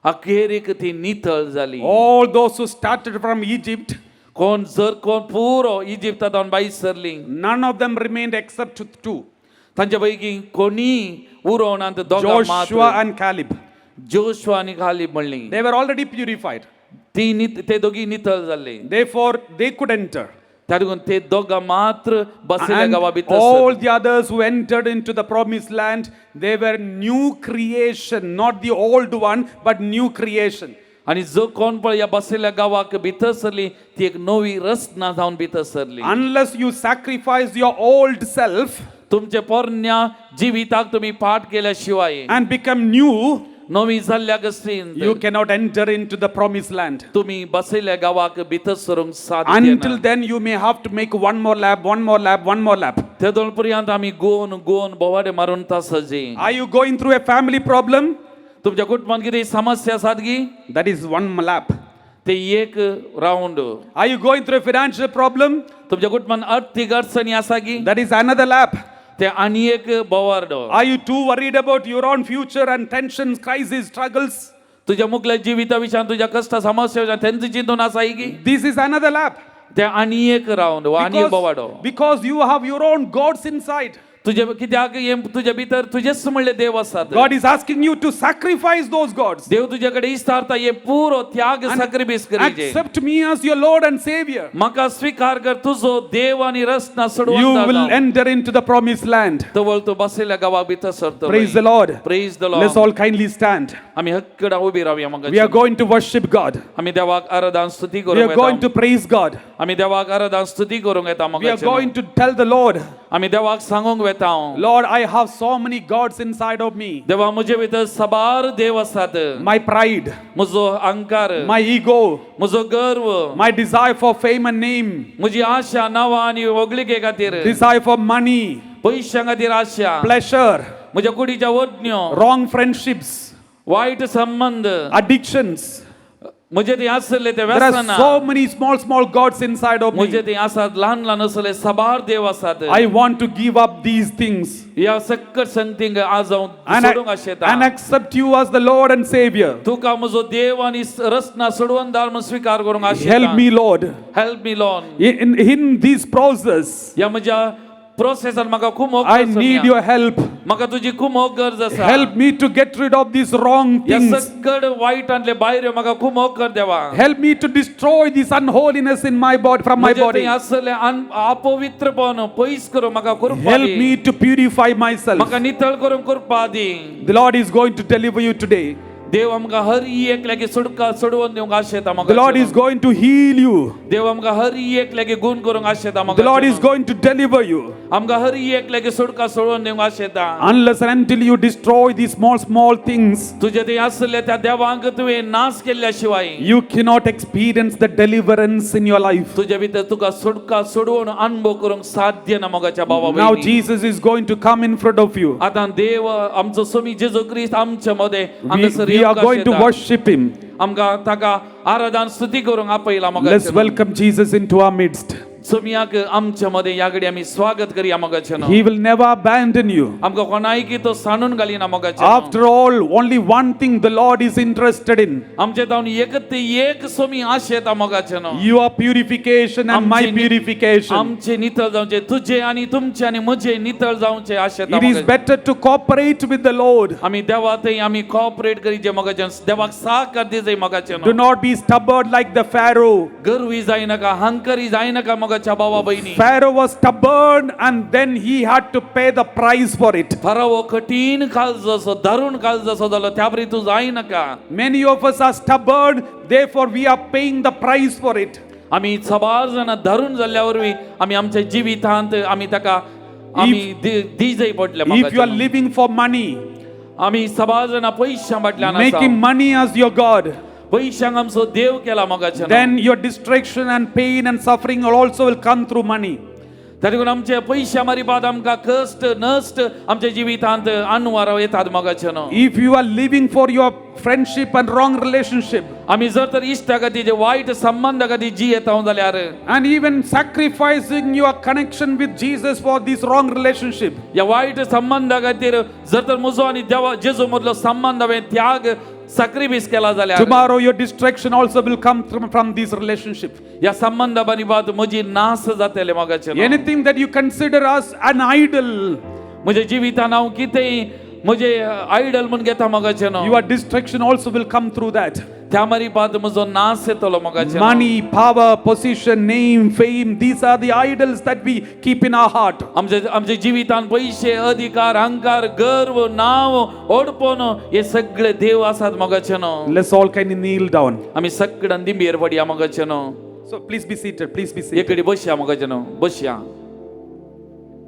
अखेरीक ती नितळ जाली. All those who started from Egypt, कोण जर कोण पुरो इजिप्तांत भायर सरली none of them remained except two, तांच्या पैकी कोणी उरोवनात दोगां Joshua मात्र and Caleb. Joshua आनी खालीब म्हणली. They were already purified. ती ते दोगी नितळ जाल्ले. Therefore, they could enter. त्या देखून ते दोगां मात्र बसयल्या And गांवा भितर all सरले. The others who entered into the promised land, they were new creation, not the old one, but new creation. आणि जो कोण पळय ह्या बसयल्या गांवाक भितर सरली ती एक नवी रचना जावन भितर सरली. Unless you sacrifice your old self तुमच्या पोरण्या जिविताक तुम्ही पाठ केल्या शिवाय and become new, नवी जाल्ल्या गस्तीन you cannot enter into the promised land. तुम्ही बसयल्या गांवाक भितर सरूंक साध्य Until ना. then, you may have to make one more lap, one more lap, one more lap. तेदोळ पर्यंत आमी गोवन गोवन भोवाडे मारून तासाची. Are you going through a family problem? तुमच्या कुटुंबात कितें समस्या आसात गी? That is one lap. ते एक round. Are you going through a financial problem? तुमच्या कुटुंबात अर्थीक अडचणी आसा गी? That is another lap. ते आनी एक बोवार्डो. Are you too worried about your own future and tensions, crisis, struggles? तुज्या मुखल्या जिविता विशयान तुज्या कश्ट समस्या विशयान तेंच चिंतून आसाय की? This is another lap. ते आनी एक रावंड वा आनी एक बोवाडो. Because you have your own gods inside. तुजे कित्याक हे तुज्या भितर तुजेच म्हणले देव आसात. God is asking you to sacrifice those gods. देव तुजे कडेन इस्तारता हे पुरो त्याग sacrifice करीजे. Accept me as your Lord and Savior. म्हाका स्वीकार कर तुजो देव आनी रचना You will सोडून enter into the promised land. तवळ तूं बसयल्या गांवा भितर सरतो. Praise the Lord. Praise the Let's Lord. all kindly stand. आमी हक्कडा उबी रावया We are म्हाका. going to worship God. आमी देवाक आराधन स्तुती We करूंक are going येता. To praise God. आमी देवाक आराधन स्तुती करूंक येता We are म्हाका. Going to tell the Lord, आमी देवाक सांगूंक वेता. Lord, I have so many gods inside of me. देवा म्हजे भितर साबार देव आसात. My pride, म्हजो अहंकार, my ego, म्हजो गर्व, my desire for fame and name, म्हजी आशा नांवां आनी व्हगलिके खातीर, desire for money, पयशां खातीर आशा, pleasure, म्हज्या कुडीच्या ओडण्यो, wrong friendships, वायट संबंद, addictions. म्हजे ते आसले ते There are व्यसनां. So many small, small gods inside of म्हजे me. ते आसात ल्हान ल्हान असले साबार देव आसात. I want to give up these things ह्या सक्कट संगतींक आज हांव and, सोडूंक आशेता and accept you as the Lord and Savior. तुका म्हजो देव आनी रचना सोडवणदार म्हूण स्वीकार करूंक आशेता. Help me, Lord. Help me Lord. In this process, ह्या म्हज्या प्रोसेसान म्हाका खूब मोग I कर need Sonia. Your help. म्हाका तुजी खूब मोग गरज आसा. Help me to get rid of these wrong ह्या things. सक्कड वायटांतले भायर यो, म्हाका खूब मोग कर देवा. Help me to destroy this unholiness in my body, from my म्हजें body. थंय आसलें अपवित्रपण पयस करूं म्हाका कृपा Help the. Me to purify myself. म्हाका नितळ करूंक कृपा दी. The Lord is going to deliver you today. देव आमकां हर एकल्याक सुटका सोडवून दिवंक आशेता The Lord is म्हाका. Going to heal you. देव आमकां हर एकल्याक गुण करूंक आशेता The Lord is म्हाका. Going to deliver you. आमकां हर एकल्याक सुटका सोडवून दिवंक आशेता. Unless and until you destroy these small, small things, तुजे थंय आसले त्या देवांक तुवें नाश केल्ल्या शिवाय you cannot experience the deliverance in your life. तुजे भितर तुका सुटका सोडवून अनुभव करूंक साध्य ना मोगाच्या बाबा Now भयणी. Jesus is going to come in front of you. आतां देव आमचो स्वामी जेजू क्रिस्त आमच्या मदें हांगासर We are येवंक going to आशेता. Worship Him. आमकां ताका आराधन स्तुती करूंक आपयला Let's मोगाच्या. Welcome Jesus into our midst. सोमियाक आमच्या मदें ह्या घडी आमी स्वागत करया मोगाच्या. He will never abandon you. आमकां कोणायकी तो सांडून घालिना मोगाच्या. After all, only one thing the Lord is interested in: आमचे जावन एकच ते एक सोमी आशेता मोगाच्या. Your purification and my purification. आमचे नितळ जावचे तुजे आनी तुमचे आनी म्हजे नितळ जावचे आशेता It is मोगाचे. Better to cooperate with the Lord. आमी देवा थंय आमी कॉपरेट करीचे मोगाचे, देवाक सहकार दिजे मोगाचे. Do not be stubborn like the Pharaoh. गर्वी जायनाका हंकरी जायनाका मोगाच्या बाबा बहिणी. Pharaoh was stubborn and then he had to pay the price for it. फरावो कठीण काळजाचो दारुण काळजाचो जालो त्या परी तूं जायनाका. Many of us are stubborn, therefore, we are paying the price for it. आमी साबार जाणां दारुण जाल्ल्या वरवीं आमी आमच्या जिवितांत आमी ताका आमी दिजय पडले If you are मोगाचे. Living for money, आमी साबार जाणां पयशां फाटल्यान आसा. Making money as your God, पयशांक आमचो देव केला मोगाचे. Then your destruction and pain and suffering also will come through money. ताका लागून आमचे पयशा मारिपात आमकां कश्ट नश्ट आमच्या जिवितांत अनवार येतात मोगाचे न्हू. If you are living for your friendship and wrong relationship, आमी जर तर इश्टा खातीर जे वायट संबंदा खातीर जियेता जाल्यार and even sacrificing your connection with Jesus for this wrong relationship, ह्या वायट संबंदा खातीर जर तर म्हजो आनी देवा जेजू मदलो संबंद हांवें त्याग sacrifice केला जाल्यार tomorrow your destruction also will come from this relationship. ह्या संबंदा बात म्हजी नाश जातले मोगाचे न्हू. Anything that you consider as an idol, म्हज्या जिवितान हांव कितेंय म्हजे आयडल म्हूण घेता मोगाचे न्हू. Your destruction also will come through that. त्या मारिपात म्हजो नाश येतलो मोगाचे न्हू. Money, power, position, name, fame, these are the idols that we keep in our heart. आमच्या आमच्या जिवितान पयशे अधिकार अहंकार गर्व नांव ओडपण हे सगळे देव आसात मोगाचे न्हू. Let's all kindly kneel down. आमी सगळ्यां दिंबेर पडया मोगाचे न्हू. So please be seated. Please be seated. एक कडेन बसया मोगाचे न्हू बसया.